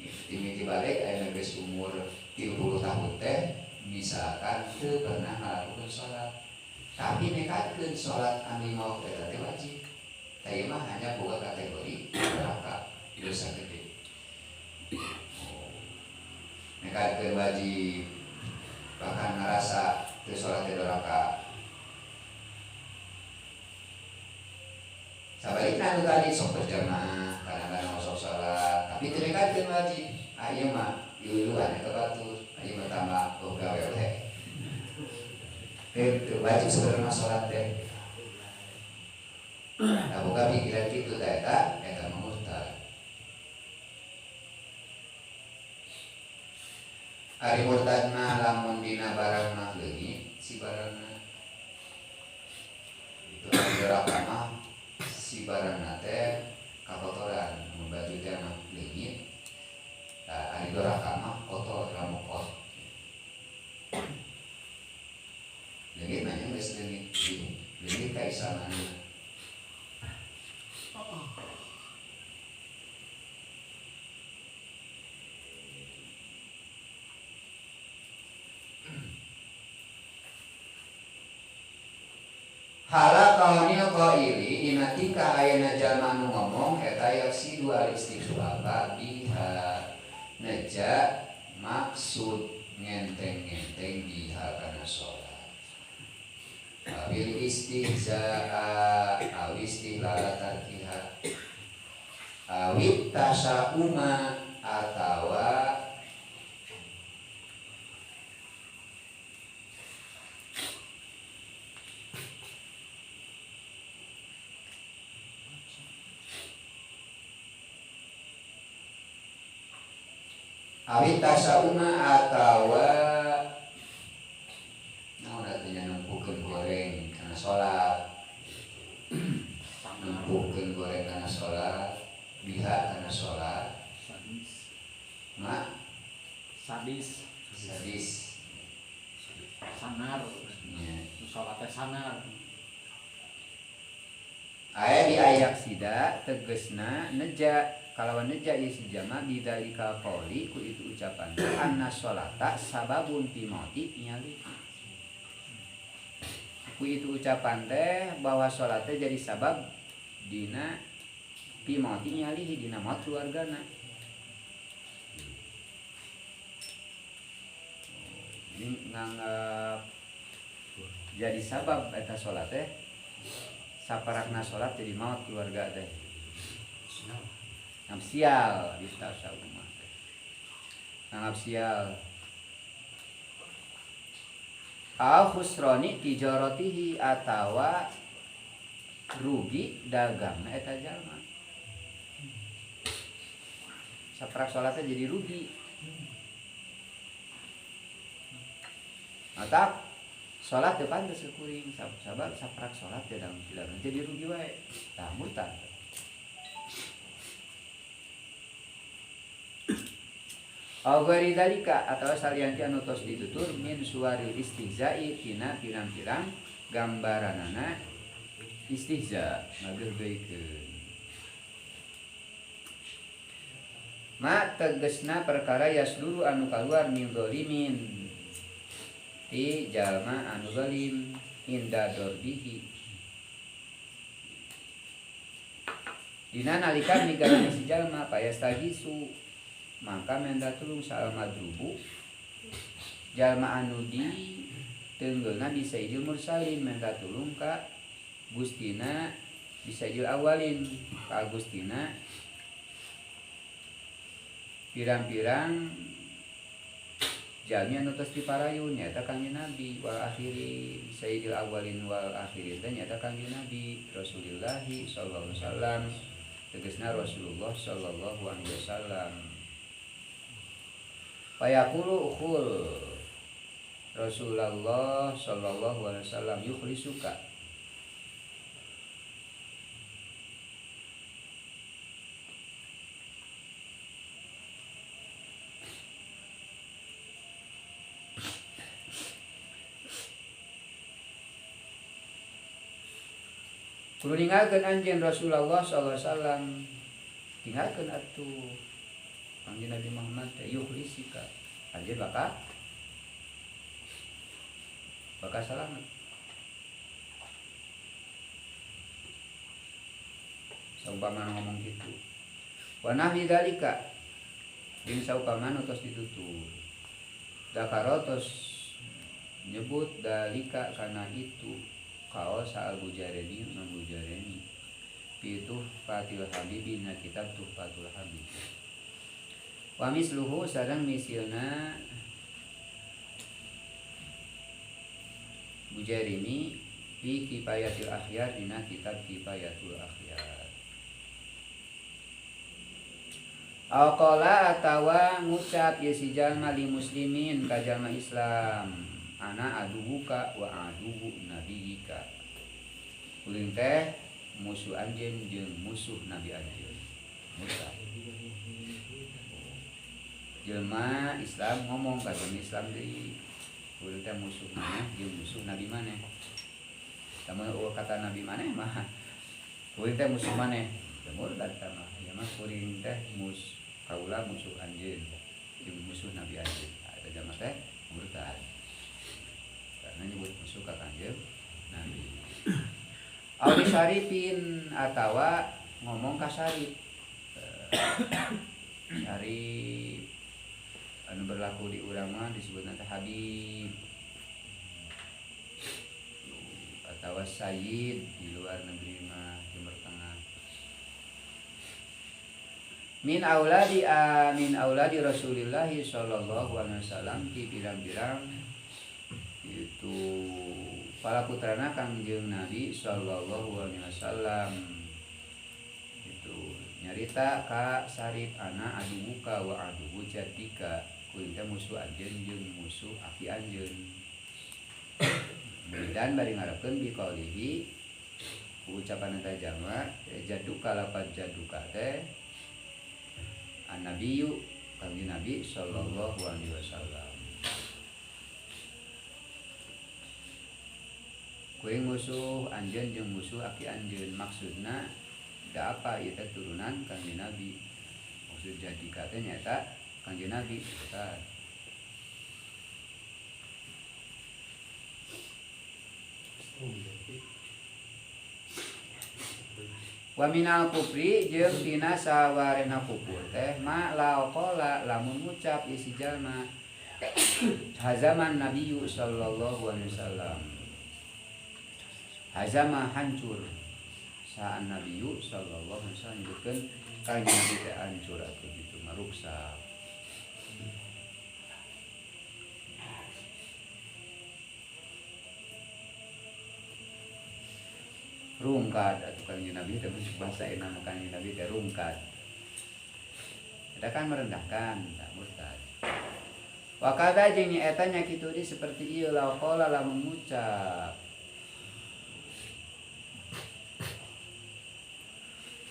Speaker 1: Di miti balik aya geus umur 30 tahun teh misalkan teu pernah ngalakukeun salat. Tapi nekadkeun salat anu 5 waktu eta teh wajib. Tah ieu mah hanya boga kategori neraka dosa gede. Nekadkeun wajib bahkan ngerasa teu salat teh doraka. Sabalikna anu tadi sok berjamaah, kadang-kadang sok salat, tapi teu nekadkeun wajib. Ah ieu mah ieu-ieuan eta batur, ieu mah tambah gawe we. Teu wajib sebenarnya salat teh. Nah, boga pikiran kitu teh eta eta mah murtad. Ari murtad mah lamun dina barang mah leungit si barangna. Itu ari doraka mah si barangna teh kakotoran, mun baju teh mah leungit. Tah ari doraka mah kotor ramukot. Leungit mah nya geus leungit, leungit ka isamana. Hala kaunil qaili dina tingkah ayana jalma anu ngomong eta yaksidu al istighfar biha neja maksud ngenteng-ngenteng biha kana salat. Awil istihza'a awistihlala tarkiha awit tasauma atawa awit tasauma atawa naon artinya nempukeun goreng kana salat, nempukeun goreng kana salat, biha kana salat, ma
Speaker 2: sadis,
Speaker 1: sadis,
Speaker 2: sanar,
Speaker 1: nya
Speaker 2: salat teh sanar.
Speaker 1: Aya di ayak sida tegesna neja kalawan neja ieu si jama bidzalika qauli ku itu ucapan anna sholata sababun fi mauti nyali. Ku itu ucapan teh bahwa salat teh jadi sabab dina fi mauti nyalihi dina maut keluargana. Jadi nganggap jadi sabab eta salat teh saparakna salat jadi maut keluarga teh. Nganggap sial di saumah teh. Nganggap sial. Au khusrani tijaratihi atawa rugi dagangna eta jalma. Saprak salatnya jadi rugi. Atap salat teu pantes kuring sabab saprak salat teh dagang jadi rugi wae. Tah murtad. Au ghairi dzalika atawa salian ti anu tos ditutur min suwaril istihza'i tina pirang-pirang gambaranana istihza ngageurgeuikeun. Ma tegesna perkara yasduru anu kaluar min zalimin ti jalma anu zalim inda dorbihi dina nalika migarani si jalma payastagisu maka menda tulung saal madrubu jalma anu di tenggeulna di sayyidil mursalin menda tulung ka gustina di sayyidil awalin ka gustina pirang-pirang jalmi anu tos diparayun nyaeta Kangjeng Nabi wal akhirin sayyidil awalin wal akhirin teh nyaeta Kangjeng Nabi Rasulullah sallallahu alaihi wasallam tegasna Rasulullah sallallahu alaihi wasallam. Fayaqulu ukhul Rasulullah sallallahu alaihi wasallam yukhlisuka. Kudu ninggalkeun anjeun Rasulullah sallallahu alaihi wasallam tinggalkeun atuh Kangjeng Nabi Muhammad teh yukhlisika anjeun bakal salamet. Saumpama ngomong kitu. Wa nahwi dzalika jeung saumpama nu tos ditutur. Dakaro tos nyebut dalika kana itu kaos Al Bujareni Imam Bujareni fi Tuhfatil Habibin na kitab Tuhfatul Habib. Wa misluhu sareng misilna Bujarimi fi Kifayatil Akhyar dina kitab Kifayatul Akhyar. Aqala atawa ngucap ye si jalma li muslimin ka jalma Islam ana adubuka wa adubu nabiyika. Kuring teh musuh anjeun jeung musuh nabi anjeun. Murtad. Jelma Islam ngomong ka jelma Islam deui. Kuring teh musuh maneh jeung musuh nabi maneh. Lamun eueuh kata nabi maneh mah kuring teh musuh maneh. Teu murtad tah mah. Ieu mah kuring teh kaula musuh anjeun jeung musuh nabi anjeun. Eta jalma teh murtad. Karena nyebut musuh ka Kangjeng Nabi. Aw syarifin atawa ngomong ka syarif. Syarif anu berlaku di urang mah disebutna teh habib atawa sayyid di luar negeri mah Timur Tengah. Min auladi Rasulillah sallallahu alaihi wasallam ti pirang-pirang itu para putrana Kangjeng Nabi sallallahu alaihi wasallam itu nyarita ka Sarif ana adubuka wa adubu jadika kuring teh musuh anjeun jeung musuh aki anjeun. Dan bari ngarepkeun biqaulihi ucapan eta jalma jaduka lapat jaduka teh annabiyyu Kangjeng Nabi sallallahu alaihi wasallam. Kuring musuh anjeun jeung musuh aki anjeun maksudna da apa ieu teh turunan Kangjeng Nabi. Maksud jadika teh nyaeta Kangjeng Nabi murtad. Wa minal kufri jeung tina sawarehna kufur teh ma laqala lamun ngucap isi jalma hazaman nabiyyu sallallahu alaihi wasallam. Hazama hancur saan nabiyyu sallallahu alaihi wasallam nyebutkeun kanjeng Nabi teh hancur atuh kitu maruksak. Rungkad atau kanjeng Nabi teh bahasa enak kanjeng Nabi teh rungkad. Eta kan merendahkan, tak murtad. Wa kadza jeung eta nya kitu di seperti ieu laqala lamun ngucap.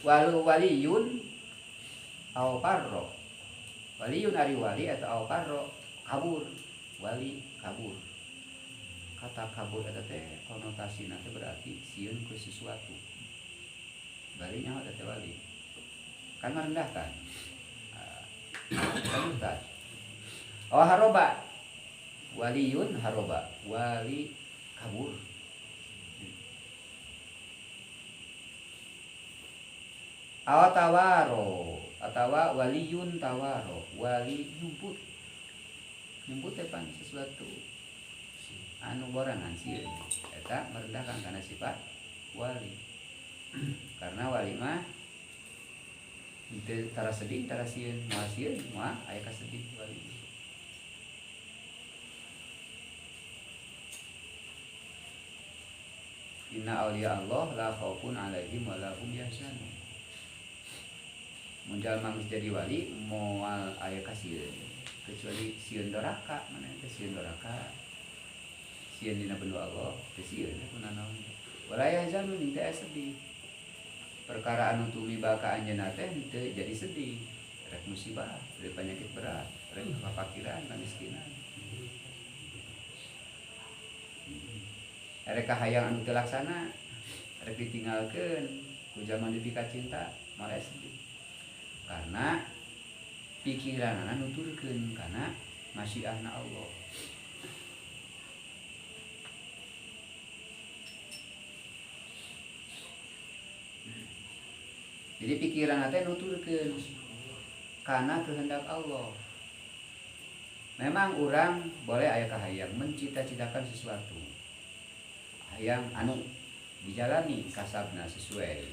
Speaker 1: Walu waliyun au parro. Waliyun ari wali atau au parro kabur, wali kabur. Kata kabur eta teh konotasina teh berarti sieun ku sesuatu. Bari nyaho eta teh wali. Kan merendahkan. Kan murtad. Oh haroba. Waliyun haroba, wali kabur. Aw tawaro atawa waliyun tawaro, wali nyumput. Nyumput teh pan sesuatu anu borangan sieun eta merendahkan karena sifat wali. Karena wali mah teu tara sedih tara sieun, moal sieun moal aya kasedih wali. Inna auliya Allah la khaufun alaihim wa la hum yahzanun. Mun jalma geus jadi wali moal aya kasieun kecuali sieun doraka, mana teh sieun doraka. Sieun dina bendu Allah, teu sieun teh kunanaon. Wala yahzanun teh sedih. Perkara anu tumiba ka anjeunna teh teu jadi sedih. Rek musibah, rek penyakit berat, rek kapakiran, kamiskinan. Rek kahayang anu teu laksana, rek ditinggalkeun ku jalma dipika cinta, malah sedih. Karena pikiranana nuturkeun kana masyiahna Allah. Jadi pikiran teh nuturkeun kana kehendak Allah. Memang orang boleh aya kahayang mencita-citakan sesuatu. Hayang anu dijalani kasabna sesuai.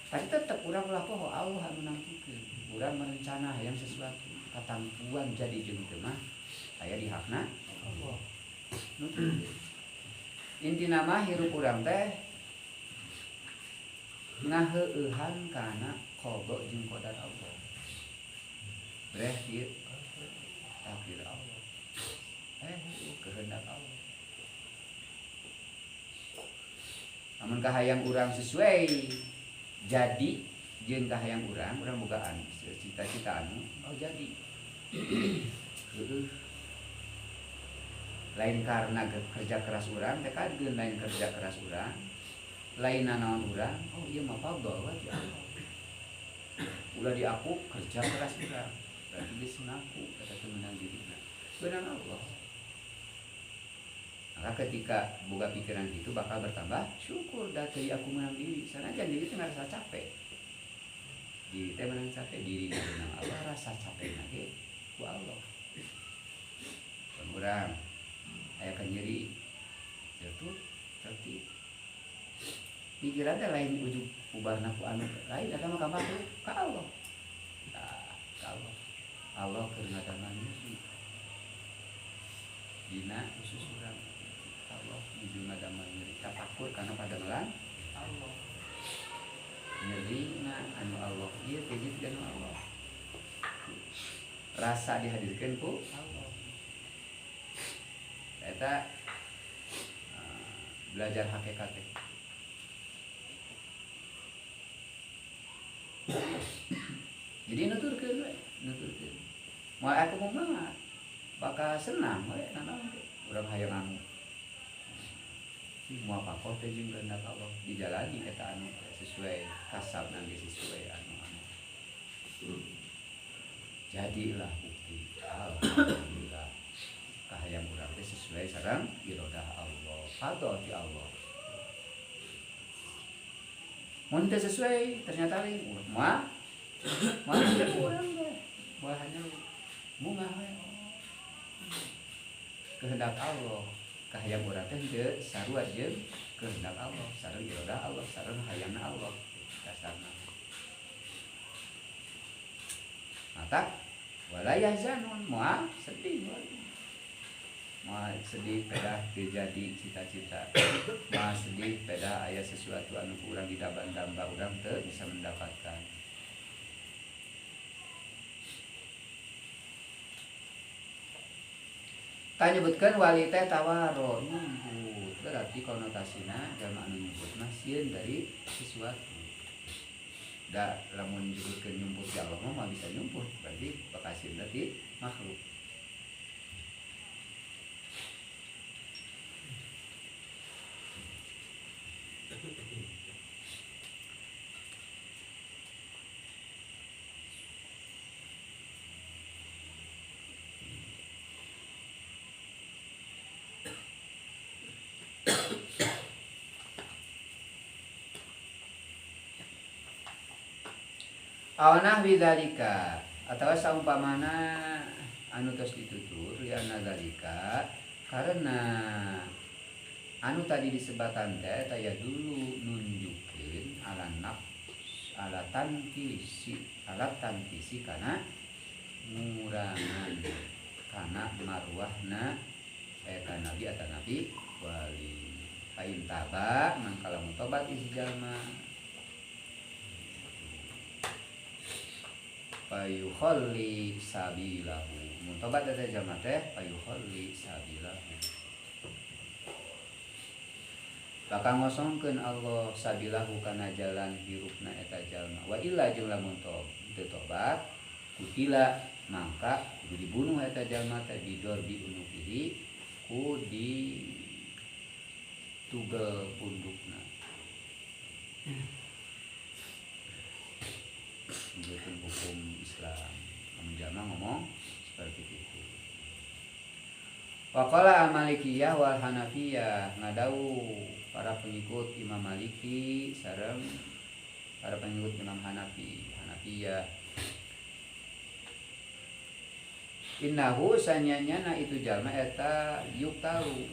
Speaker 1: Tapi tetep urang ulah poho Allah anu nangtukeun. Urang merencana hayang sesuatu, katampuan jadi jeung teu mah aya di hakna Allah. Nuturkeun. Intina mah hirup urang teh ngaheueuhan kana qada jeung qadar Allah. Breh ieu takdir Allah. Kehendak Allah. Lamun kahayang urang sesuai jadi jeung kahayang urang, urang bogaan cita-cita anu oh jadi. Lain karena kerja keras urang teh kadeun lain kerja keras urang. Lain nanaon urang, oh ieu mah fadhol wa ti Allah. Ulah diaku kerja keras urang, berarti geus ngaku eta teh meunang dirina. Beunang Allah. Maka ketika boga pikiran itu bakal bertambah syukur da teu aku meunang diri. Sanajan diri teh ngarasa capek. Diri teh meunang capek, diri meunang Allah rasa capekna ge ku Allah. Mun urang aya kanyeri jatuh tertib. Pikiran teh lain ujug ubarna ku anu lain eta mah ka ka Allah. Tah, ka Allah. Allah keur ngadaman nyeri. Dina khusus urang Allah nuju ngadaman nyeri tafakur kana padamelan Allah. Nyerina anu Allah ieu teh jeung anu Allah. Rasa dihadirkeun ku Allah. Eta belajar hakikat teh. Jadi nuturkeun we, nuturkeun. Moal aku mah bakal senang we nanaon teh. Urang hayang anu
Speaker 2: Muafakoh teh jeung kehendak Allah dijalani eta anu sesuai kasabna ge sesuai anu anu. Jadilah bukti alhamdulillah kahayang urang teh sesuai sareng iradah Allah, fadl ti Allah. Mun teu sesuai ternyata lain moal moal urang teh moal hanya bungah we. Kehendak Allah kahayang urang teh henteu sarua jeung kehendak Allah, sareng iradah Allah, sareng hayangna Allah kasarna. Mata wala yahzanun moal sedih, moal sedih pedah teu jadi cita-cita, moal sedih pedah aya sesuatu anu ku urang didamba-damba urang teu bisa mendapatkan. Tanyebutkeun wali teh tawaro nyumput, berarti konotasina jalma anu nyumput mah sieun dari sesuatu. Da lamun nyebutkeun nyumput ya Allah mah bisa nyumput, berarti bakal sieun berarti makhluk. Awanah bidzalika atawa saumpamana anu tos ditutur liana dzalika karena anu tadi disebatan teh taya dulu nunjukeun ala nafs ala tankisi kana ngurangan kana marwahna eta nabi atau nabi wali kain taba mangka lamun tobat isi jalma payukhalli sabilahu mun tobat eta jalma teh payukhalli sabilahu bakal ngosongkeun Allah sabilahu kana jalan hirupna eta jalma wa illa jeung lamun teu tobat kutila mangka kudu dibunuh eta jalma teh bidor bi unukihi ku di tugel pundukna. Menurut hukum Islam, kamu jalma ngomong seperti itu. Waqala al-Malikiyah wal Hanafiyah ngadau para pengikut Imam Maliki sareng para pengikut Imam Hanafi, Hanafiyah. Innahu sanyanyana itu jalma eta yuktalu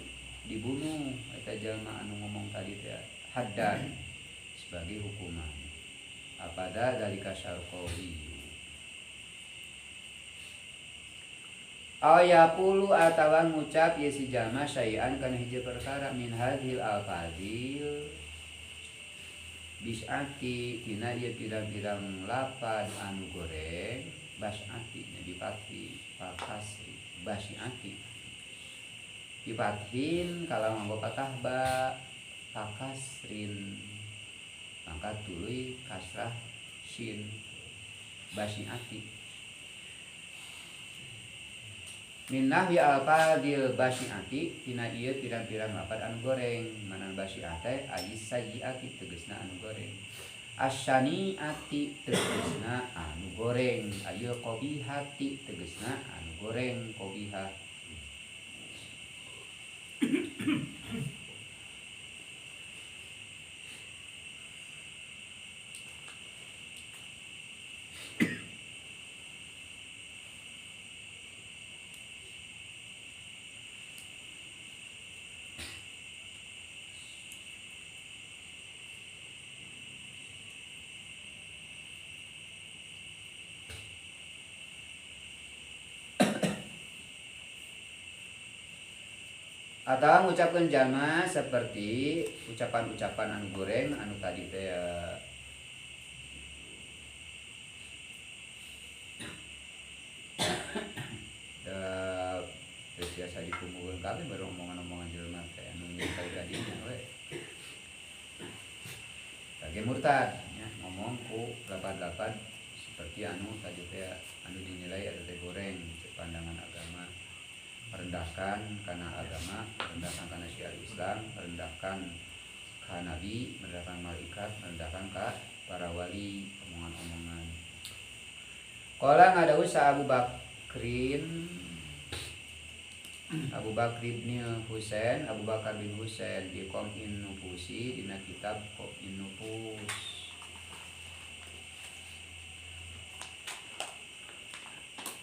Speaker 2: dibunuh eta jalma anu ngomong tadi teh haddan sebagai hukuman. Apada dalika syarqawi ayaqulu atawa ngucap ye si jalma syai'an kana hiji perkara min hadhil alfadil bis'ati tina ieu pirang-pirang lapad anu goreng bas'ati nya dipathi fakasri basi'ati dipathin kalau nganggo patah ba fakasrin maka tuluy kasrah shin basi'ati min nahwi alfadil basi'ati tina ieu pirang-pirang lapad anu goreng manan basi'ah teh ayis sayyiati tegasna anu goreng asyaniati tegasna anu goreng ayil qabihati tegasna anu goreng qabihah. Atau mengucapkan jalma seperti ucapan-ucapan anu goreng anu tadi teh da biasa dikumpulkeun kabeh baru omongan-omongan jelema teh anu nyai kadinya we. Lagi murtad nya ngomong ku lapan-lapan seperti anu tadi teh anu dinilai eta teh goreng pandangan agama. Merendahkan kana agama, merendahkan kana syiar Islam, merendahkan ka nabi, merendahkan malaikat, merendahkan ka para wali, omongan-omongan. Qala ngadawuh sa Abu Bakrin Abu Bakr bin Husain, Abu Bakar bin Husain di Qam'in Nufusi dina kitab Qam'in Nufus.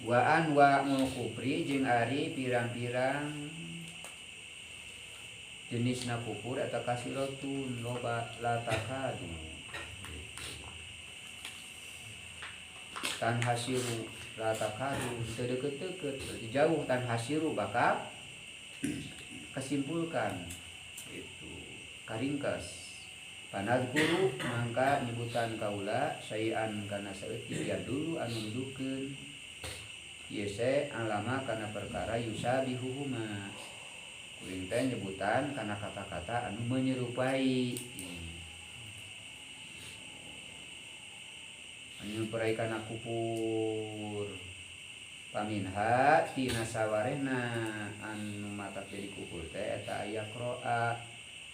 Speaker 2: Wa anwa'ul kufri jeung ari pirang-pirang jenisna kufur eta kasiratun loba la takadu tan hasiru la takadu teu deukeut-deukeut berarti jauh tan hasiru bakal kesimpulkan itu karingkas panadguru mangka nyebutan kaula syai'an kana saeutik ya dulu anu nuduhkeun yese alama kana perkara yusabihuhuma kuring teh nyebutan kana kata-kata anu menyerupai menyerupai kana kupur paminha tina sawarehna anu matak jadi kupur teh eta aya qira'a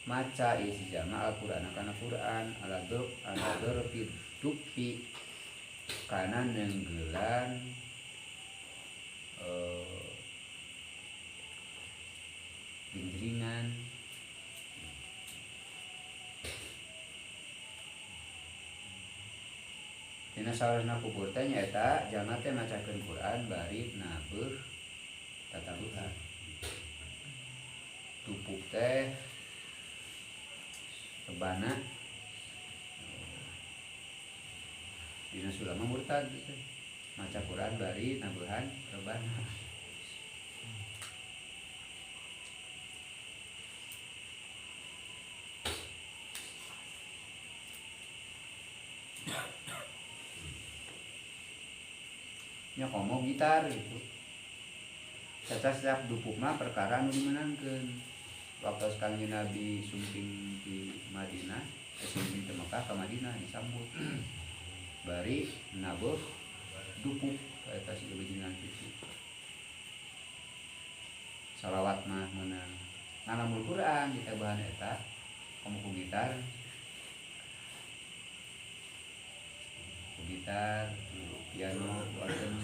Speaker 2: maca isi jama Al-Qur'an kana Qur'an ala dzurfi dupi kana neunggelan genjringan dina sawarehna kubur teh nyaeta jalma teh macakeun Quran bari nabeuh tatabuhan tupuk teh rebana dina sulama murtad teh maca Quran bari nabeuhan rebana. Nya komo gitar gitu. Caca dupuk mah perkara nu dimenangkeun. Waktu Kangjeng Nabi sumping di Madinah, sumping ke Mekah ke Madinah disambut. Bari nabuh dupuk eta si bejengan kitu. Salawat mah meunang. Ngalamul Quran ditabahan eta komo ku gitar. Ku gitar, piano, organ.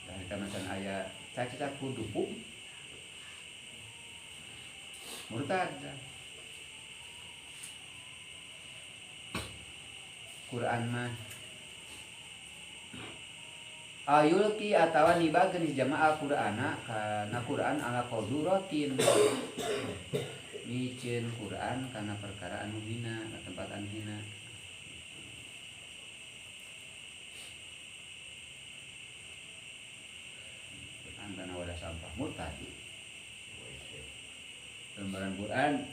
Speaker 2: Dah eta macan aya caca ku dupuk. Murtad. Quran mah ayulki atawa nibageun jamaah Al-Qur'ana kana Qur'an ala qaduratin miceun Qur'an kana perkara anu hina, kana tempat anu hina. Quran kana wadah sampah murtad. Lembaran Quran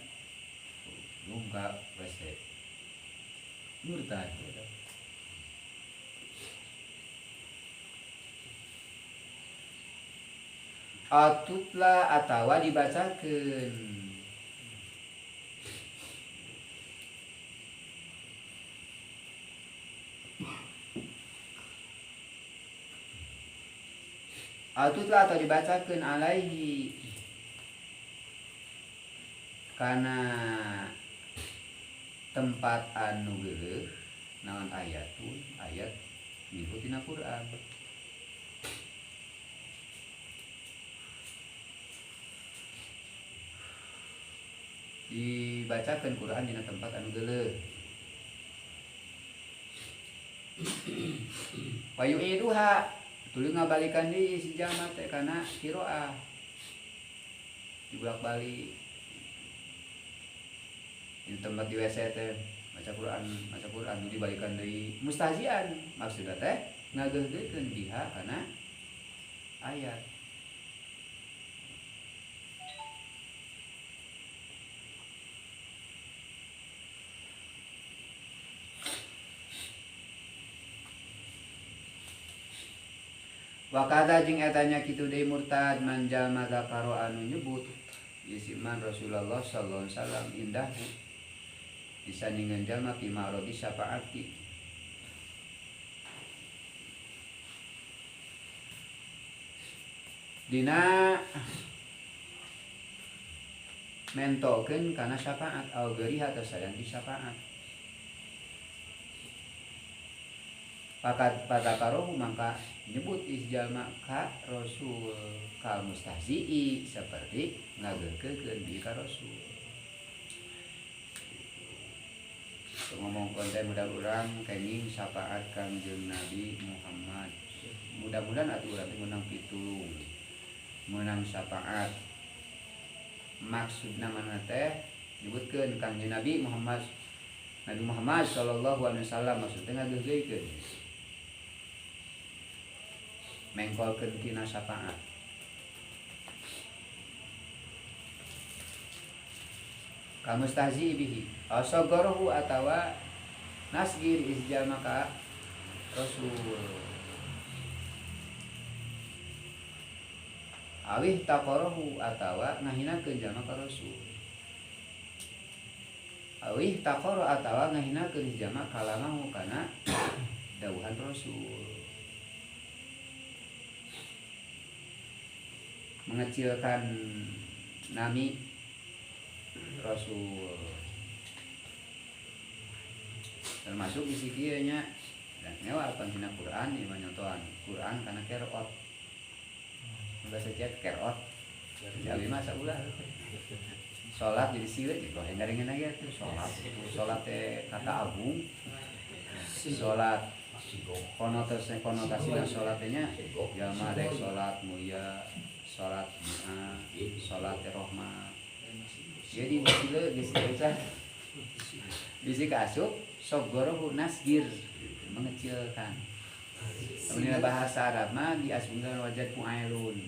Speaker 2: lungka WC murtad. Atutla atawa dibacakeun atutla atau dibacakeun alaihi kana tempat anu geuleuh naon ayatun ayat minhu tina Quran. Dibacakeun Quran dina tempat anu geuleuh. Wa yu'iduha tuluy ngabalikan deui si jalma teh kana qiraah. Dibulak-balik di tempat di WC teh maca Quran nu dibalikan deui mustahzian maksudna teh ngageugeukeun biha kana ayat. Wa kadza jeung eta nya kitu deui murtad man jalma zakaro anu nyebut isiman Rasulullah sallallahu alaihi wasallam indahu disandingan jalma fi ma'radi syafaati. Dina mentokeun kana syafaat au geriha atau sayan di syafaat. Pakat padakarohu maka nyebut isjalma ka rasul kal mustahzi'i seperti ngagekekeun bi ka rasul. Ngomong konten mudah urang kenging syafaat Kangjeng Nabi Muhammad. Mudah-mudahan atuh urang teh meunang pitulung, meunang syafaat. Maksudna mana teh nyebutkeun Kangjeng Nabi Muhammad, Nabi Muhammad sallallahu alaihi wasallam maksudna ngageugeukeun. Mengkolkeun tina syafaat. Kamustahzi bihi asagarahu atawa nasgir isjalma ka rasul. Awih taqarahu atawa ngahinakeun jalma ka rasul. Awih taqara atawa ngahinakeun jalma kalamahu kana dawuhan rasul. Mengecilkan nami rasul termasuk isi kieu nya dan ngewa panghina Quran ieu mah nyontohan Quran kana kerot bahasa cek kerot jadi mah saulah salat jadi sieu jeung goreng-gorengan ge atuh salat salat teh kata agung salat konotasi salat teh nya jalma rek salat mulia salat doa salat rahmat. Jadi disile geus bisa bisi kaasup sogorohu nasgir mengecilkan. Kemudian bahasa Arab mah diasungkeun wajad fuailun.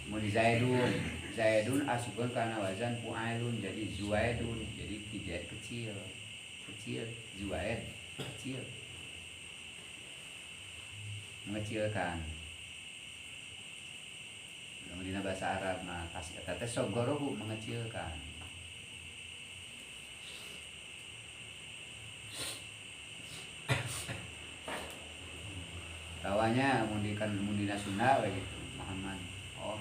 Speaker 2: Mun zaidun, zaidun asupkeun kana wazan fuailun jadi zuaidun, jadi tidak kecil. Kecil zuaid, kecil. Mengecilkan. Kemudian bahasa Arab mah kasih eta teh sogorohu mengecilkan. Tawanya mundikan mundina Sunda we gitu Muhammad. Oh,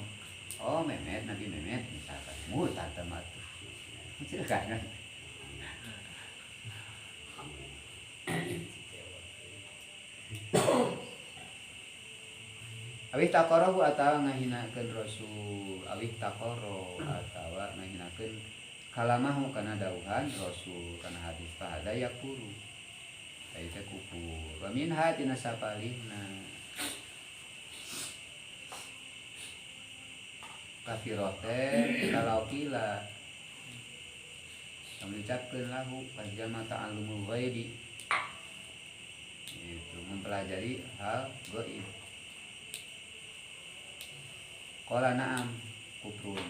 Speaker 2: oh Mehmet, Nabi Mehmet misalkan. Murtad mah tuh. Mengecilkan kan. Awih taqarahu atawa ngahinakeun rasul, awih taqara atawa ngahinakeun kalamahu kana dawuhan rasul kana hadis fahada yakuru. Eta teh kufur. Wa minha tina sapalihna kafirah teh kalau kila mengucapkeun lahu pajama ta'allumul ghaibi. Itu mempelajari hal gaib. Qala na'am kufrun.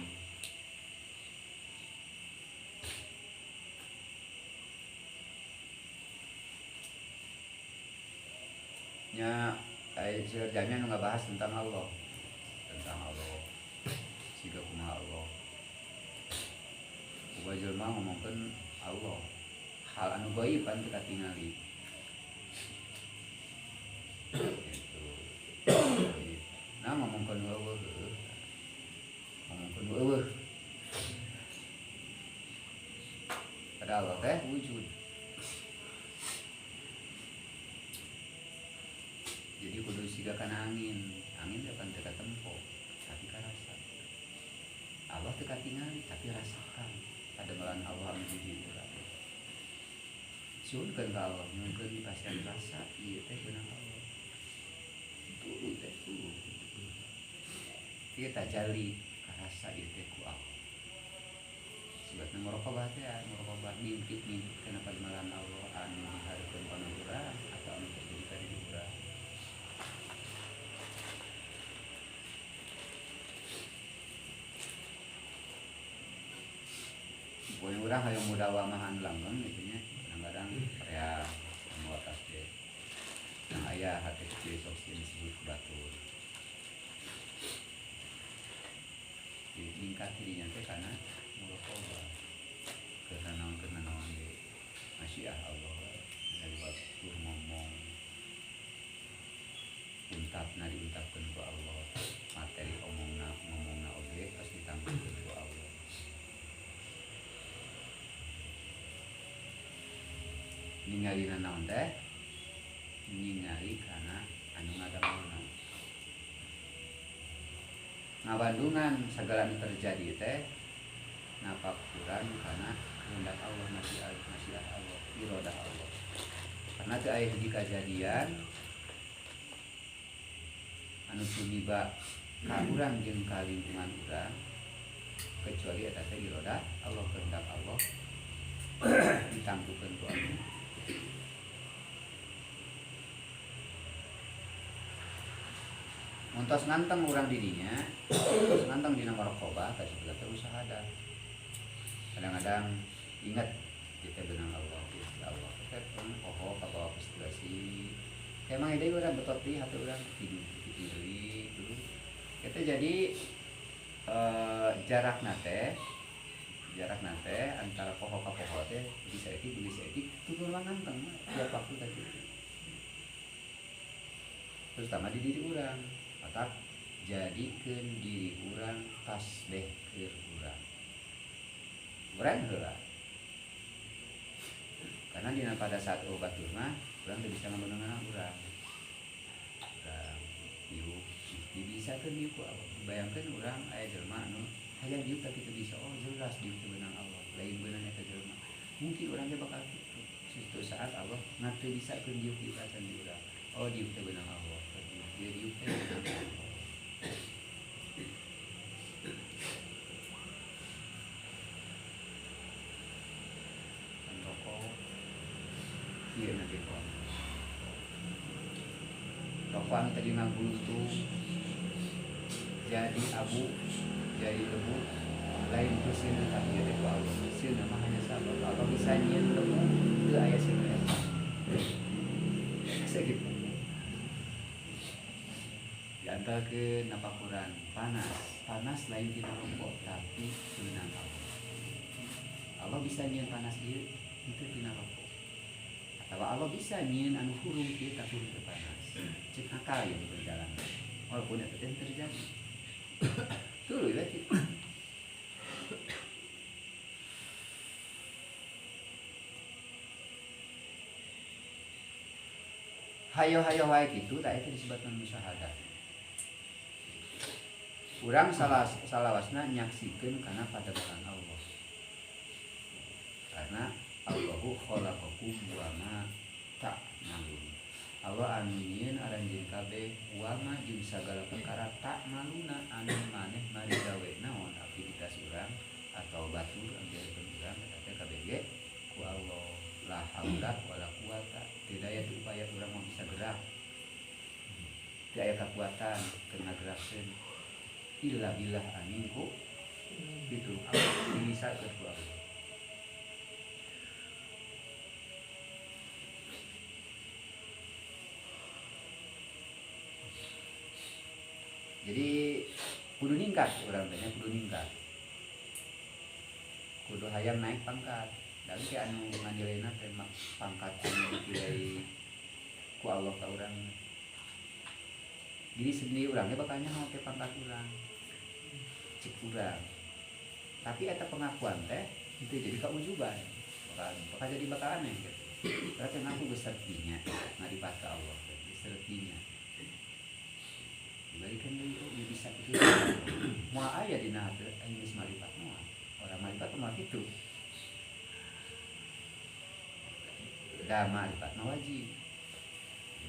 Speaker 2: Nya seueur jamiah nu ngabahas tentang Allah. Tentang Allah. Siga kumaha Allah. Uga jelema ngomongkeun Allah. Hal anu gaib kan teu katingali. Gitu. Nah ngomongkeun eueuh. Ngomongkeun eueuh. Padahal Allah teh wujud. Jadi kudu siga kana angin. Angin teh pan teu katempo, tapi karasa. Allah teu katingali tapi rasakan. Pademelan Allah anu di dieu kabeh. Suhunkeun ka Allah, nyuhunkeun dipasihan rasa ieu teh beunang Allah. Tuluy teh tuluy. Ieu tajalli karasa ieu teh ku Allah. Sebabna muraqabah teh muraqabah mimpi-mimpi kana pademelan Allah anu dihareupeun kana urang atau anu terjadi ka diri urang. Pokoknya urang hayang mudawamahan langgeng gitu nya kadang-kadang rea anu atas teh. Nah aya hate kieu sok sieun disebut ku batur. Jadi ningkat dirinya teh kana muraqabah. Karena naon ge masyiah Allah dari batur ngomong punten Untapna diuntapkeun ku Allah, materi omongna ngomongna oge tos ditangtukeun ku Allah. Ningalina naon teh? Ningali kana anu ngadamelna. Ngabandungan sagala anu terjadi teh napakuran kana kehendak Allah, masyiah Allah, iradah Allah. Karena teu aya hiji kajadian anu tumiba ka urang jeung ka lingkungan urang kecuali eta teh iradah Allah, kehendak Allah ditangtukeun ku Allah. Mun tos nganteng urang di dinya, tos nganteng dina muraqabah teh disebut teh usaha. Kadang-kadang ingat kita benang Allah, ya Allah. Kita poho kabawa ke situasi. Emang ide urang betot di hati urang tidur deui dulu. Kita jadi jarak nate antara poho ka poho teh bisa etik tutur nganteng tiap waktu teh kitu. Terutama di diri urang, otak jadikeun diri urang tasbih keur urang. Urang heula. Karena dina pada saat obat mah urang teu bisa ngamenangan urang. Urang diuk dibisakeun diuk ku Allah. Bayangkeun urang aya jelema anu hayang diuk tapi teu bisa. Oh jelas diuk teu beunang Allah, lain beunang eta jelema. Mungkin urang ge bakal kitu. Suatu saat Allah ngan teu bisakeun diuk diuk acan di urang. Oh diuk teu beunang Allah. Dia diuk teh beunang Allah. Iya nanti kok. Rokok anu tadi ngagulutung jadi abu, jadi debu, lain ku sieun tapi ieu teh ku Allah. Sieun mah hanya sabab Allah bisa nyieun debu teu aya sieun eta. Sakitu. Diantarkeun napakuran panas. Panas lain tina rokok tapi meunang Allah. Allah bisa nyieun panas ieu itu tina rokok. Atau Allah bisa nyieun anu hurung kieu tapi teu panas. Cek akal yang berjalan. Walaupun eta teh terjadi. Tuluy we kitu. Hayo-hayo wae kitu tah eta disebutkeun musyahadah. Urang salawasna nyaksikeun kana padepokan Allah. Karena Allahu khalaqakum wa ma ta'malun. Allah anu nyieun aranjeun kabeh wa ma jeung sagala perkara ta'maluna anu maneh mari gawe naon aktivitas urang atau batur anggeurkeun urang eta teh kabeh ge ku Allah. La haula wala quwata, teu daya teu upaya urang mah bisa gerak. Teu aya kakuatan keur ngagerakeun illa billah aminku kitu Allah dibisakeun ku Allah. Jadi kudu ningkat urang teh kudu ningkat. Kudu hayang naik pangkat. Dan ke anu nganilaina teh pangkat anu dipilih ku Allah ka urang. Diri sendiri urang ge bakal nyaho ke pangkat urang. Cek urang. Tapi eta pengakuan teh itu jadi kaujuban. Bakal jadi bakal aneh gitu. Berarti ngaku geus sertinya ngaripat ka Allah, geus sertinya. Dibalikan deui oh ieu bisa kitu. Moal aya dina hate aing geus maripat moal. Orang maripat moal kitu. Da maripat mah wajib.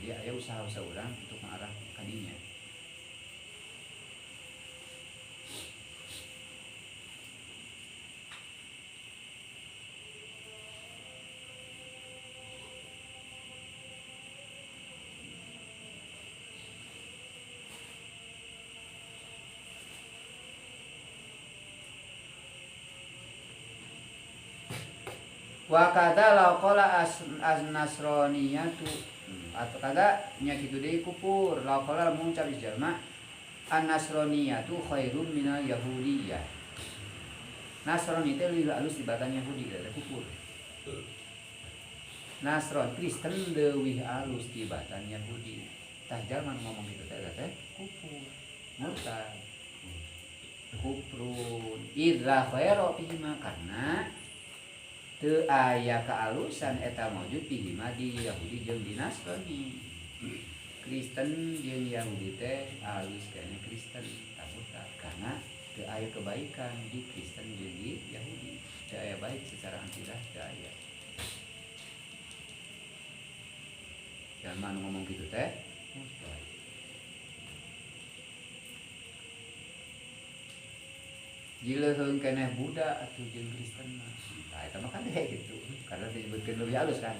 Speaker 2: Jadi aya usaha-usaha urang untuk mengarah ka dinya. Wa kadza law qala as-nasraniyatu atau kada nya kitu deui kufur law qala muncar jalma an-nasraniyatu khairum minal yahudiyah. Nasrani teh leuwih alus dibatan Yahudi eta kufur. Nasron Kristen leuwih alus tibatan Yahudi. Tah jalma nu ngomong kitu teh teh kufur, murtad. Kufrun idza khaira fihi karena teu aya kaalusan eta maujud fihi di Yahudi jeung di Nasrani. Kristen jeung Yahudi teh alus keneh Kristen tah murtad karena teu aya kebaikan di Kristen jeung di Yahudi. Teu aya baik secara akidah teu aya. Jalma nu ngomong kitu teh murtad. Jileuheung keneh Buddha atuh jeung Kristen mah. Tah eta mah kan teh kitu. Karena disebutkeun leuwih halus kan.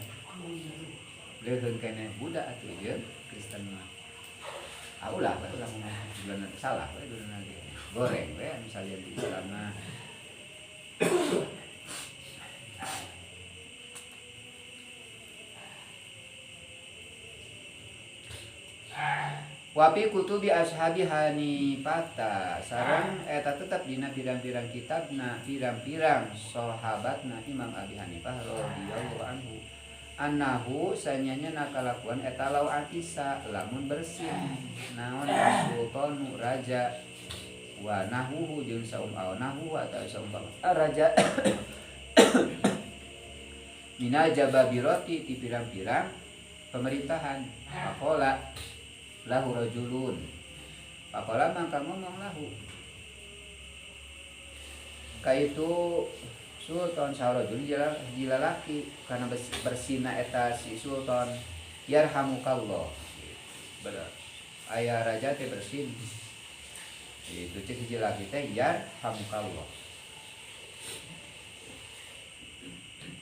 Speaker 2: Leuheung keneh Buddha atuh jeung Kristen mah. Ah ulah we ulah ngomong bulan salah we bulan ge. Goreng we anu salian di Islam mah. Wapi kutubi ashabi Hanifata sareng eta tetep dina pirang-pirang kitabna pirang-pirang sahabatna Imam Abi Hanifah radhiyallahu anhu annahu sanyanya nakalakuan eta law atisa lamun bersin naon sultanu raja wa nahuhu jeung saum nahu atau saumpama raja minal jababirati ti pirang-pirang pemerintahan faqala lahu rajulun pakola mangka ngomong lahu kaitu sultan sahrajul jilalaki karena bersina eta si sultan yarhamukallah bener aya raja teh bersin itu cek hiji laki teh yarhamukallah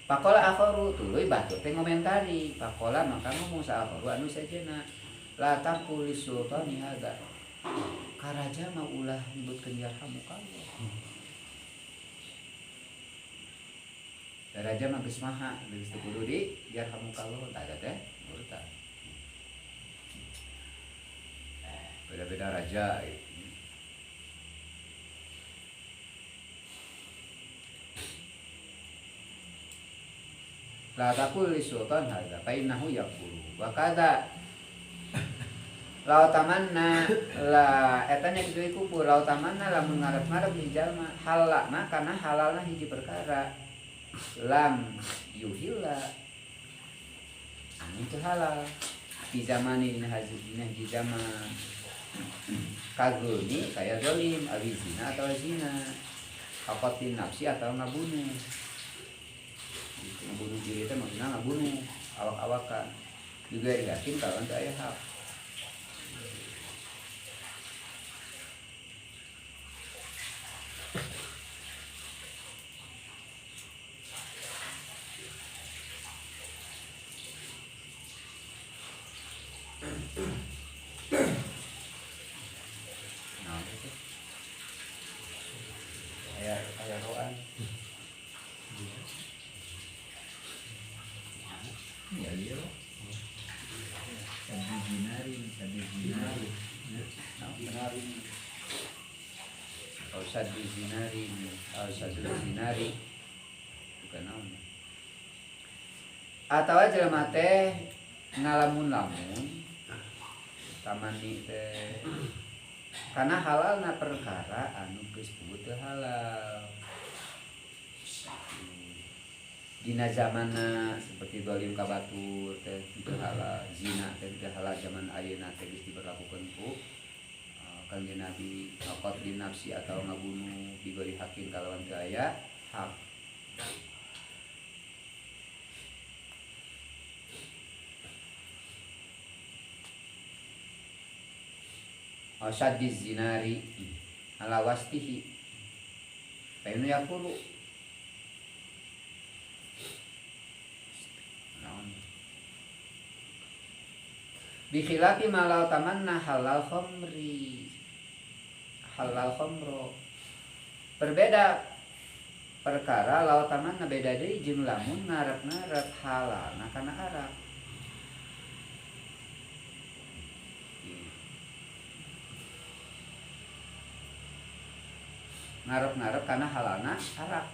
Speaker 2: pakola akharu tuluy batur teh ngomentari pakola mangka ngomong sa akharu anu sejenna la taqul sultani hadza karaja mah ulah nyebutkeun yarhamukallah raja mah geus maha geus teu kudu di yarhamukallah tah eta teh murtad beda-beda raja gitu. La taqul sultan hadza fa innahu yaqulu wa kadza lau tamanna la eta nya kitu kufur lau tamanna lamun ngarep-ngarep hiji jalma halalna kana halalna hiji perkara lam yuhilla anu teu halal di zamani dina hiji zaman kagulmi kaya zalim awi zina atau zina qatin nafsi atau ngabunuh ngabunuh diri teh maksudna ngabunuh awak-awakan juga yakin kalau teu aya hak. Nah, itu. Aya roan. Ya iya. Sabi dinari, sabi dinari. Dinari. Au sabi zinari, au sabi zinari. Bukan naon. Atawa jelema teh ngalamun-lamun tamani teh karena halalna perkara anu geus teu halal dina zamanna seperti dolim ka batur teh teu halal zina teh teu halal zaman ayeuna teh geus diberlakukeun ku Kanjeng Nabi qatlin nafsi atau ngabunuh diberi hakim kalawan teu aya hak. Asyaddiz zinari ala wastihi fa inna yaqulu bi khilafi ma law tamanna halal khamri halal khamro berbeda perkara law tamanna beda deui jeung lamun ngarep-ngarep halalna kana arak. Ngarep-ngarep kana halalna arak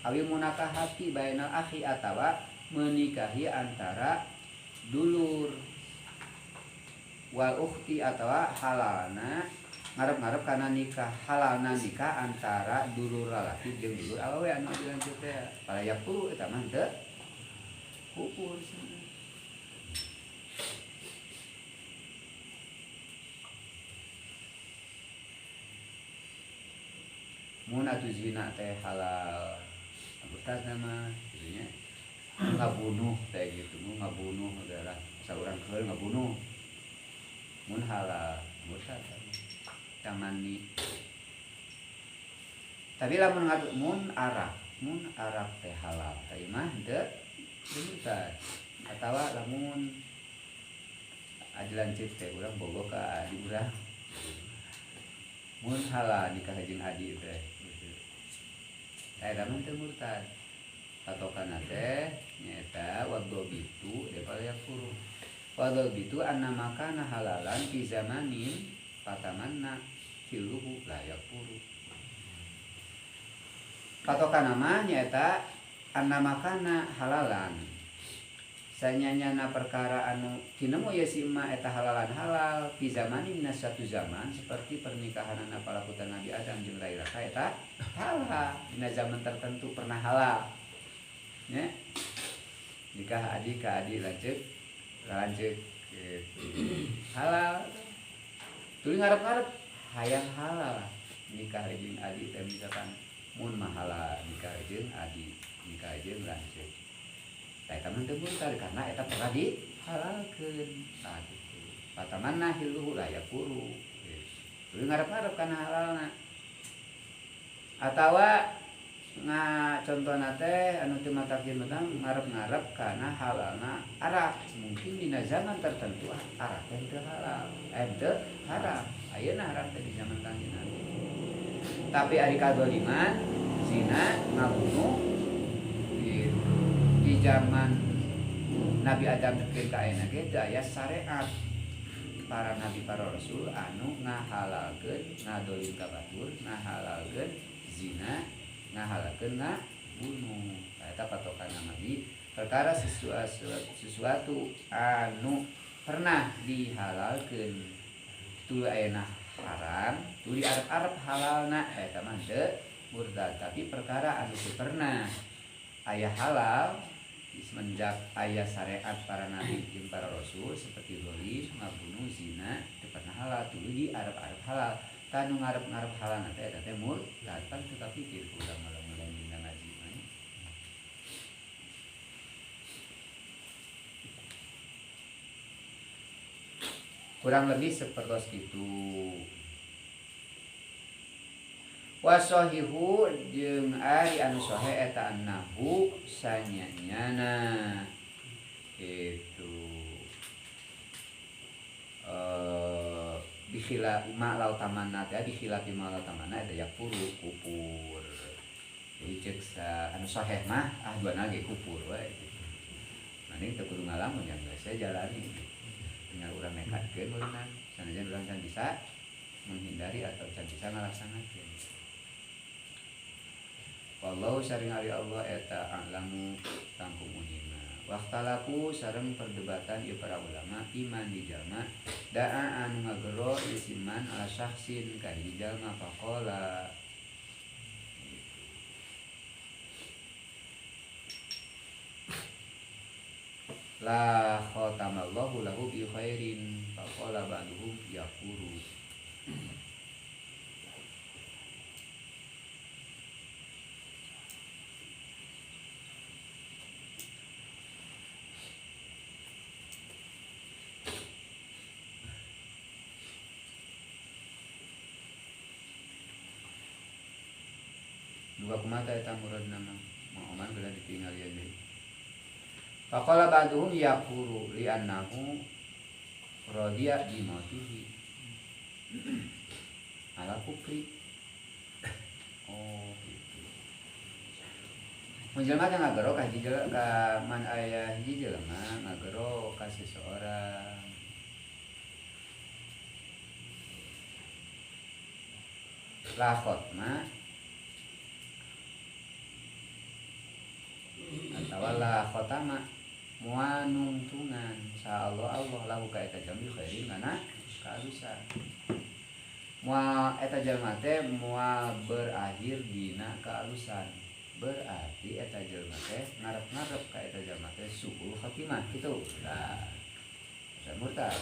Speaker 2: awi munakahati bainal akhi atawa menikahi antara dulur. Wal ukhti atawa halalna ngarep-ngarep kana nikah halalna nikah antara dulur lalaki jeung dulur awewe anu adi lanceuk teh fala yakfuru eta mah teu kufur. Mun atuh zina teh halal murtad mah kitu nya ngabunuh teh gitu mun ngabunuh adalah saurang keul ngabunuh mun halal murtad tamani. Tapi lamun mun arak teh halal teh mah teu murtad. Atawa lamun adi lanceuk teh urang bogoh ka adi urang mun halal nikah jeung adi teh eta mah teu murtad. Patokana teh nyaeta wadhabitu daripada yakfuru. Wadhabitu anna makana halalan fi zamanin fatamanna filuhu la yakfuru. Patokana mah nyaeta anna makana halalan sanyanyana perkara anu tinemu ye si emak eta halalan halal fi zamanin na satu zaman seperti pernikahanana palakutan Nabi Adam jeung Laila eta halal dina zaman tertentu pernah halal nya nikah adi ka adi lanceuk lanceuk gitu halal tuluy ngarep-ngarep hayang halal nikah jeung adi teh misalkan mun mah halal nikah jeung adi nikah jeung lanceuk eta mah teu murtad karena eta pernah dihalalkeun tah kitu. Fatamanna hiluhu la yakfuru. Tuluy ngarep-ngarep kana halalna. Atawa ngacontona teh anu teu matakir mah ngarep-ngarep kana halalna arak. Mungkin dina zaman tertentu arak teh teu halal, teu haram. Ayeuna haram teh di zaman Kanjeng Nabi. Tapi ari kadzaliman, zina, ngabunuh gitu. Di zaman Nabi Adam nepikeun ka ayeuna ge teu aya syariat para nabi para rasul anu ngahalalkeun ngadolim ka batur, ngahalalkeun zina, ngahalalkeun ngabunuh. Eta patokan nabi perkara sesuatu anu pernah dihalalkeun tuluy ayeuna haram, tuluy arep-arep halalna eta mah teu murtad. Tapi perkara anu teu pernah aya halal semenjak aya syariat para nabi jeung para rasul seperti zalim, ngabunuh, zina teu pernah halal tuluy di arep-arep halal. Tah nu ngarep-ngarep halal teh eta teh murtad pan teu kapikir ku urang malam-malam dina ngaji mah. Kurang lebih seperti itu. Wasohihu jeung ari anu sohe eta annahu sanyanyana itu bikhila ma lau tamanna teh bikhilafi ma lau tamanna eta yakfuru kupur. Jadi cek sa anu soheh mah ah duana ge kupur we gitu. Mending teu kudu ngalamun yang geus jalani gitu. Tinggal urang nekatkeun meureunna sanajan urang can bisa menghindari atau can bisa ngalaksanakeun. Wallahu saring ari Allah eta a'lamu tangkung unina. Waqtalaku sareng perdebatan ieu para ulama iman di jalma da'a anu ngagero isiman ala syakhsin ka hiji jalma faqala la khatamallahu lahu bi khairin faqala ba'duhum yaqulu. Duga kumata eta muradna mah Mang Oman geura ditinggal ieu deui. Faqala ba'duhum yaqulu li'annahu radiya bi mautihi ala kufri. Oh gitu. Mun jelema teh ngagero ka hiji jelema ka man aya hiji jelema ngagero ka seseorang. La khotma atawa la khotama Moal nungtungan sa Allah Allah lahu ka eta jalma bi khairin kana kaalusan. Moal eta jalma teh moal berakhir dina kaalusan. Berarti eta jalma teh ngarep-ngarep ka eta jalma teh suul khatimah kitu. Tah. Murtad.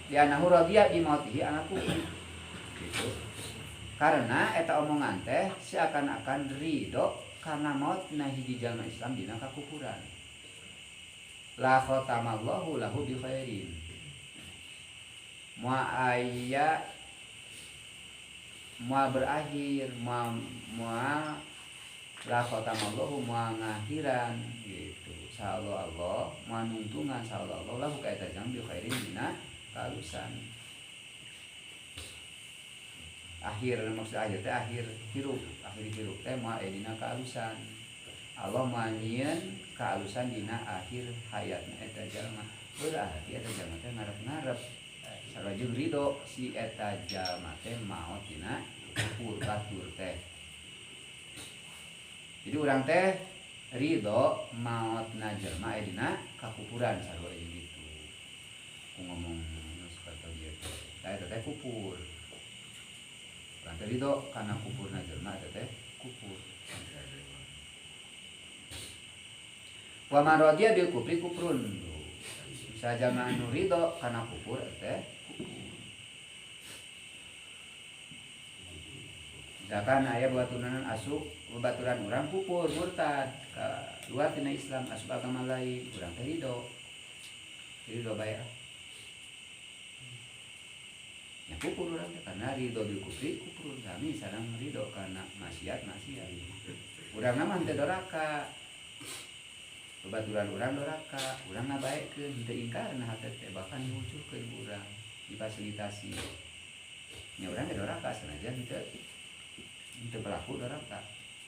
Speaker 2: Dianahu radiya bi mautihi ala kufri. Gitu. Karena eta omongan teh seakan-akan ridho karena maut na hiji jalma Islam dina kakufuran. La khatamallahu lahu bi khairin. Moal aya moal berakhir moal la khatamallahu moal ngakhiran gitu. Insyaallah Allah moal nungtungan insyaallah Allah lahu ka eta jalma bi khairin dina kalusan. Akhir maksud akhir teh akhir hirup teh moal aya dina kaalusan. Allah moal nyieun kaalusan dina akhir hayatna eta jalma. Berarti eta jalma teh ngarep-ngarep sarua jeung ridho si eta jalma teh maot dina kufur batur teh. Jadi urang teh ridho maotna jalma aya dina kakufuran sarua jeung kitu. Ku ngomong eta teh kupur. Urang teh ridho kana kupurna jelema eta teh kupur. Wa man radiya bil kufri kufrun. Sajalma anu ridho kana kupur eta teh kupur. Misalkan aya babaturan asup babaturan urang kupur murtad ka luar tina Islam asup agama lain, urang teh ridho. Ridho bae. Ya kupur urang teh karena ridho bil kufri kufur sami sareng ridho kana maksiat maksiat. Urang mah henteu doraka. Babaturan urang doraka, urang ngabaekeun henteu ingkar na hate teh bahkan dihucurkeun ku urang, difasilitasi. Nya urang teh doraka sanajan henteu pelaku doraka.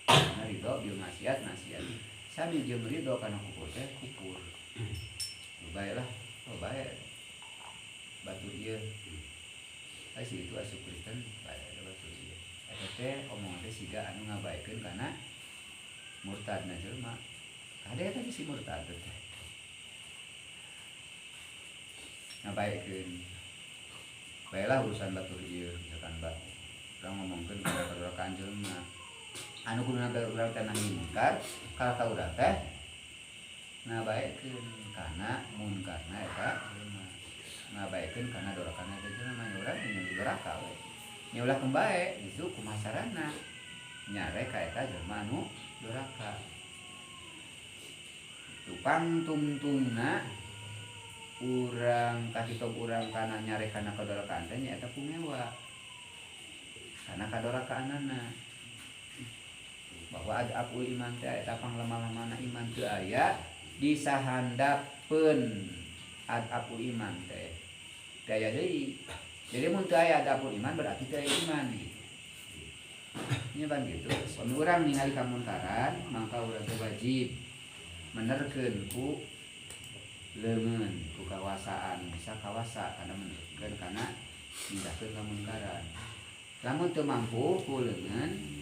Speaker 2: Karena ridho bil maksiat maksiat. Sami jeung ridho kana kufur teh kufur. Bae lah, oh bae. Batur ieu. Si itu asup Kristen bae batur ieu. Eta teh omongan teh siga anu ngabaekeun kana murtadna jelema. Ada eta si murtad teh. Ngabaekeun. Baelah urusan batur ieu misalkan bak. Urang ngomongkeun kana kadorakaan jelema. Anu kuduna urang teh nahi mungkar, ka urang teh ngabaekeun kana munkarna eta jelema. Ngabaekeun kana dorakana eta jelema nya urang nya doraka we. Nya ulah kumbae justru kumaha carana nyare ka eta jelema anu doraka. Tupang tungtungna urang kahitob urang kana nyare kana kadorakaan teh nya eta kumewa. Kana kadorakaanana. Bahwa ada aku iman teh eta panglemah-lemahna iman teu aya disahandapeun adabul iman teh teu aya deui. Jadi mun teu aya adabul iman berarti teu aya iman gitu. Nya ban gitu. Mun urang ningali kamunkaran maka urang teh wajib menerkeun ku leungeun ku kawasaan, bisa kawasa kana menerkeun kana mindahkeun kamunkaran. Lamun teu mampu ku leungeun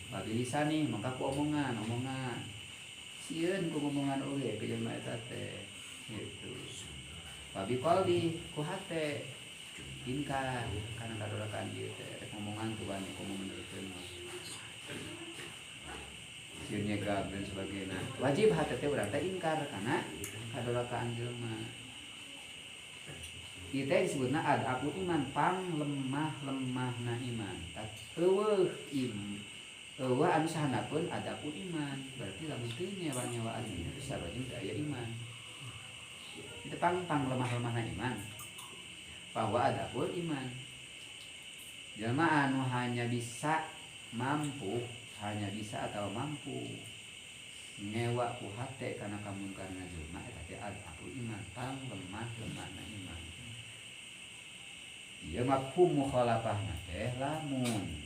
Speaker 2: babilisani maka ku omongan, omongan. Sieun ku omongan oge ka jelema eta teh gitu. Babi qalbi ku hate ingkar kana kadorakaan ieu teh rek ngomongan ku bani komo menerkeun mah. Sieun nyegap dan sebagainya. Wajib hate teh urang teh ingkar kana kadorakaan jelema. Ieu teh disebutna adabul iman, pang lemah-lemahna iman. Eueuh im eueuh anu sahandapeun adabul iman. Berarti lamun teu nyewa-nyewaan ieu sarua jeung teu aya iman. Itu pang lemah-lemahna iman. Bahwa adabul iman. Jelema anu hanya bisa mampu, hanya bisa atau mampu ngewa ku hate kana kamunkarna jelema eta teh adabul iman, pang lemah-lemahna iman. Ieu mafhum mukhalafahna teh lamun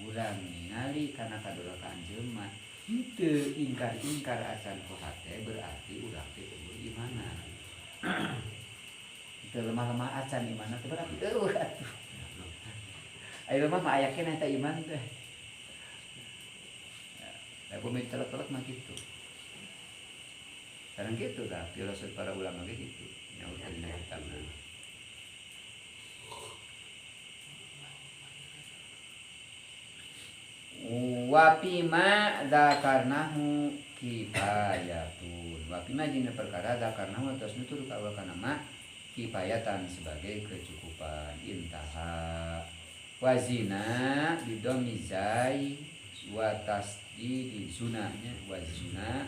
Speaker 2: urang ningali kana kadorakaan jelema henteu ingkar-ingkar acan ku hate berarti urang teh eueuh imanan. Teu lemah-lemah acan imanna teh berarti eueuh atuh. Aya lemah mah aya keneh eta iman teh. Da bumi telek-telek mah kitu. Sekarang gitu dah filosofi para ulama gitu. Nyaurkeun dina kitabna. Wa fima dzakarnahu kifayatun. Wa fima dina perkara dzakarnahu atos nutur ka kana ma kifayatan sebagai kecukupan. Intaha. Wa zina bidomizai wa tasdidi zunanya wa zuna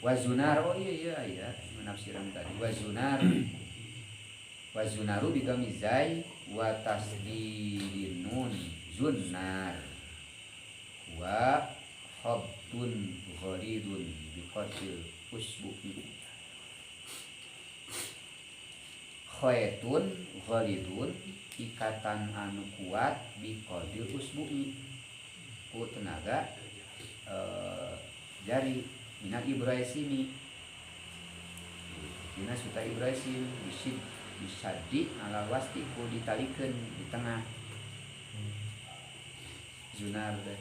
Speaker 2: wa zunar. Oh iya iya iya menafsiran tadi wa zunar wa zunaru bidomizai wa tasdidi nun zunnar wa khabtun gharidun biqatil usbu'i khaytun ghalidun ikatan anu kuat biqatil usbu'i ku tenaga jari minal ibraisimi dina suta ibraisim bisid bisadi ala wasti ku ditalikeun di tengah zunar teh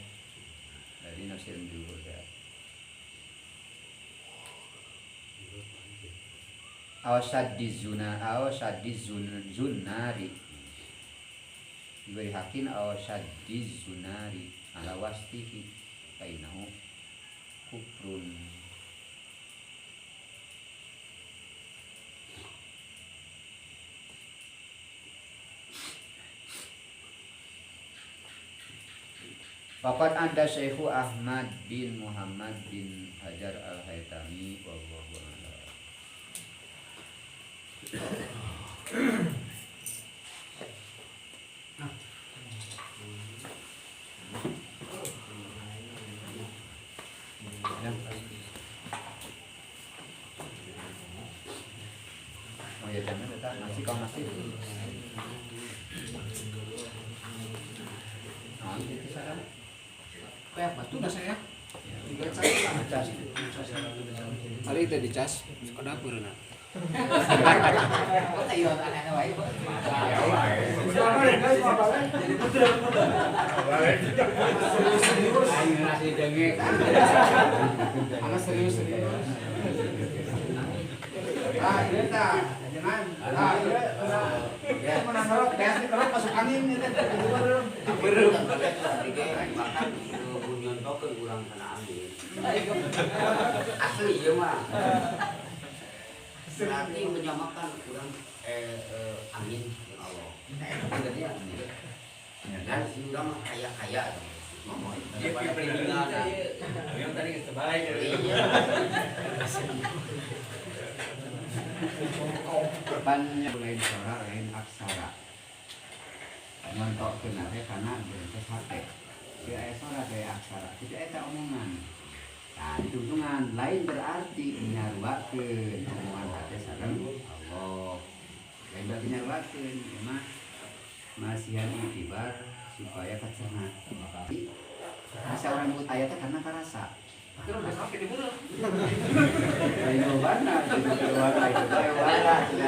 Speaker 2: dari nafsirin juga. Awasaddi zuna awasaddi zunari diberi hakin awasaddi zunari ala wastihi kainahu kufrun. Waqad anda Syekhu Ahmad bin Muhammad bin Hajar Al-Haytami wallahu a'lam. Oh ya, jangan tetap masih kau masih. Oh, itu saran.
Speaker 3: Kayak batu dah saya. Kali itu dicas ke dapur nah. Serius serius. Ah, iya jangan. Ah, iya. Masuk angin ini.
Speaker 1: Nyontokeun urang kana angin. Asli ieu mah. Berarti menyamakan urang angin jeung Allah. Sebenarnya dan si urang mah kaya-kaya. Dia perlindungan.
Speaker 4: Yang tadi geus terbalik.
Speaker 1: Iya.
Speaker 2: Pan lain suara lain aksara. Nyontokkeun teh kana beres hate. Teu aya suara teu aya aksara, teu eta omongan. Nah, ditungtungan lain berarti nyaruakeun omongan hate sareng Allah. Lain berarti nyaruakeun ieu mah masihan itibar supaya kacerna. Asa urang nyebut aya teh karena karasa. Lain warna, warna itu warna.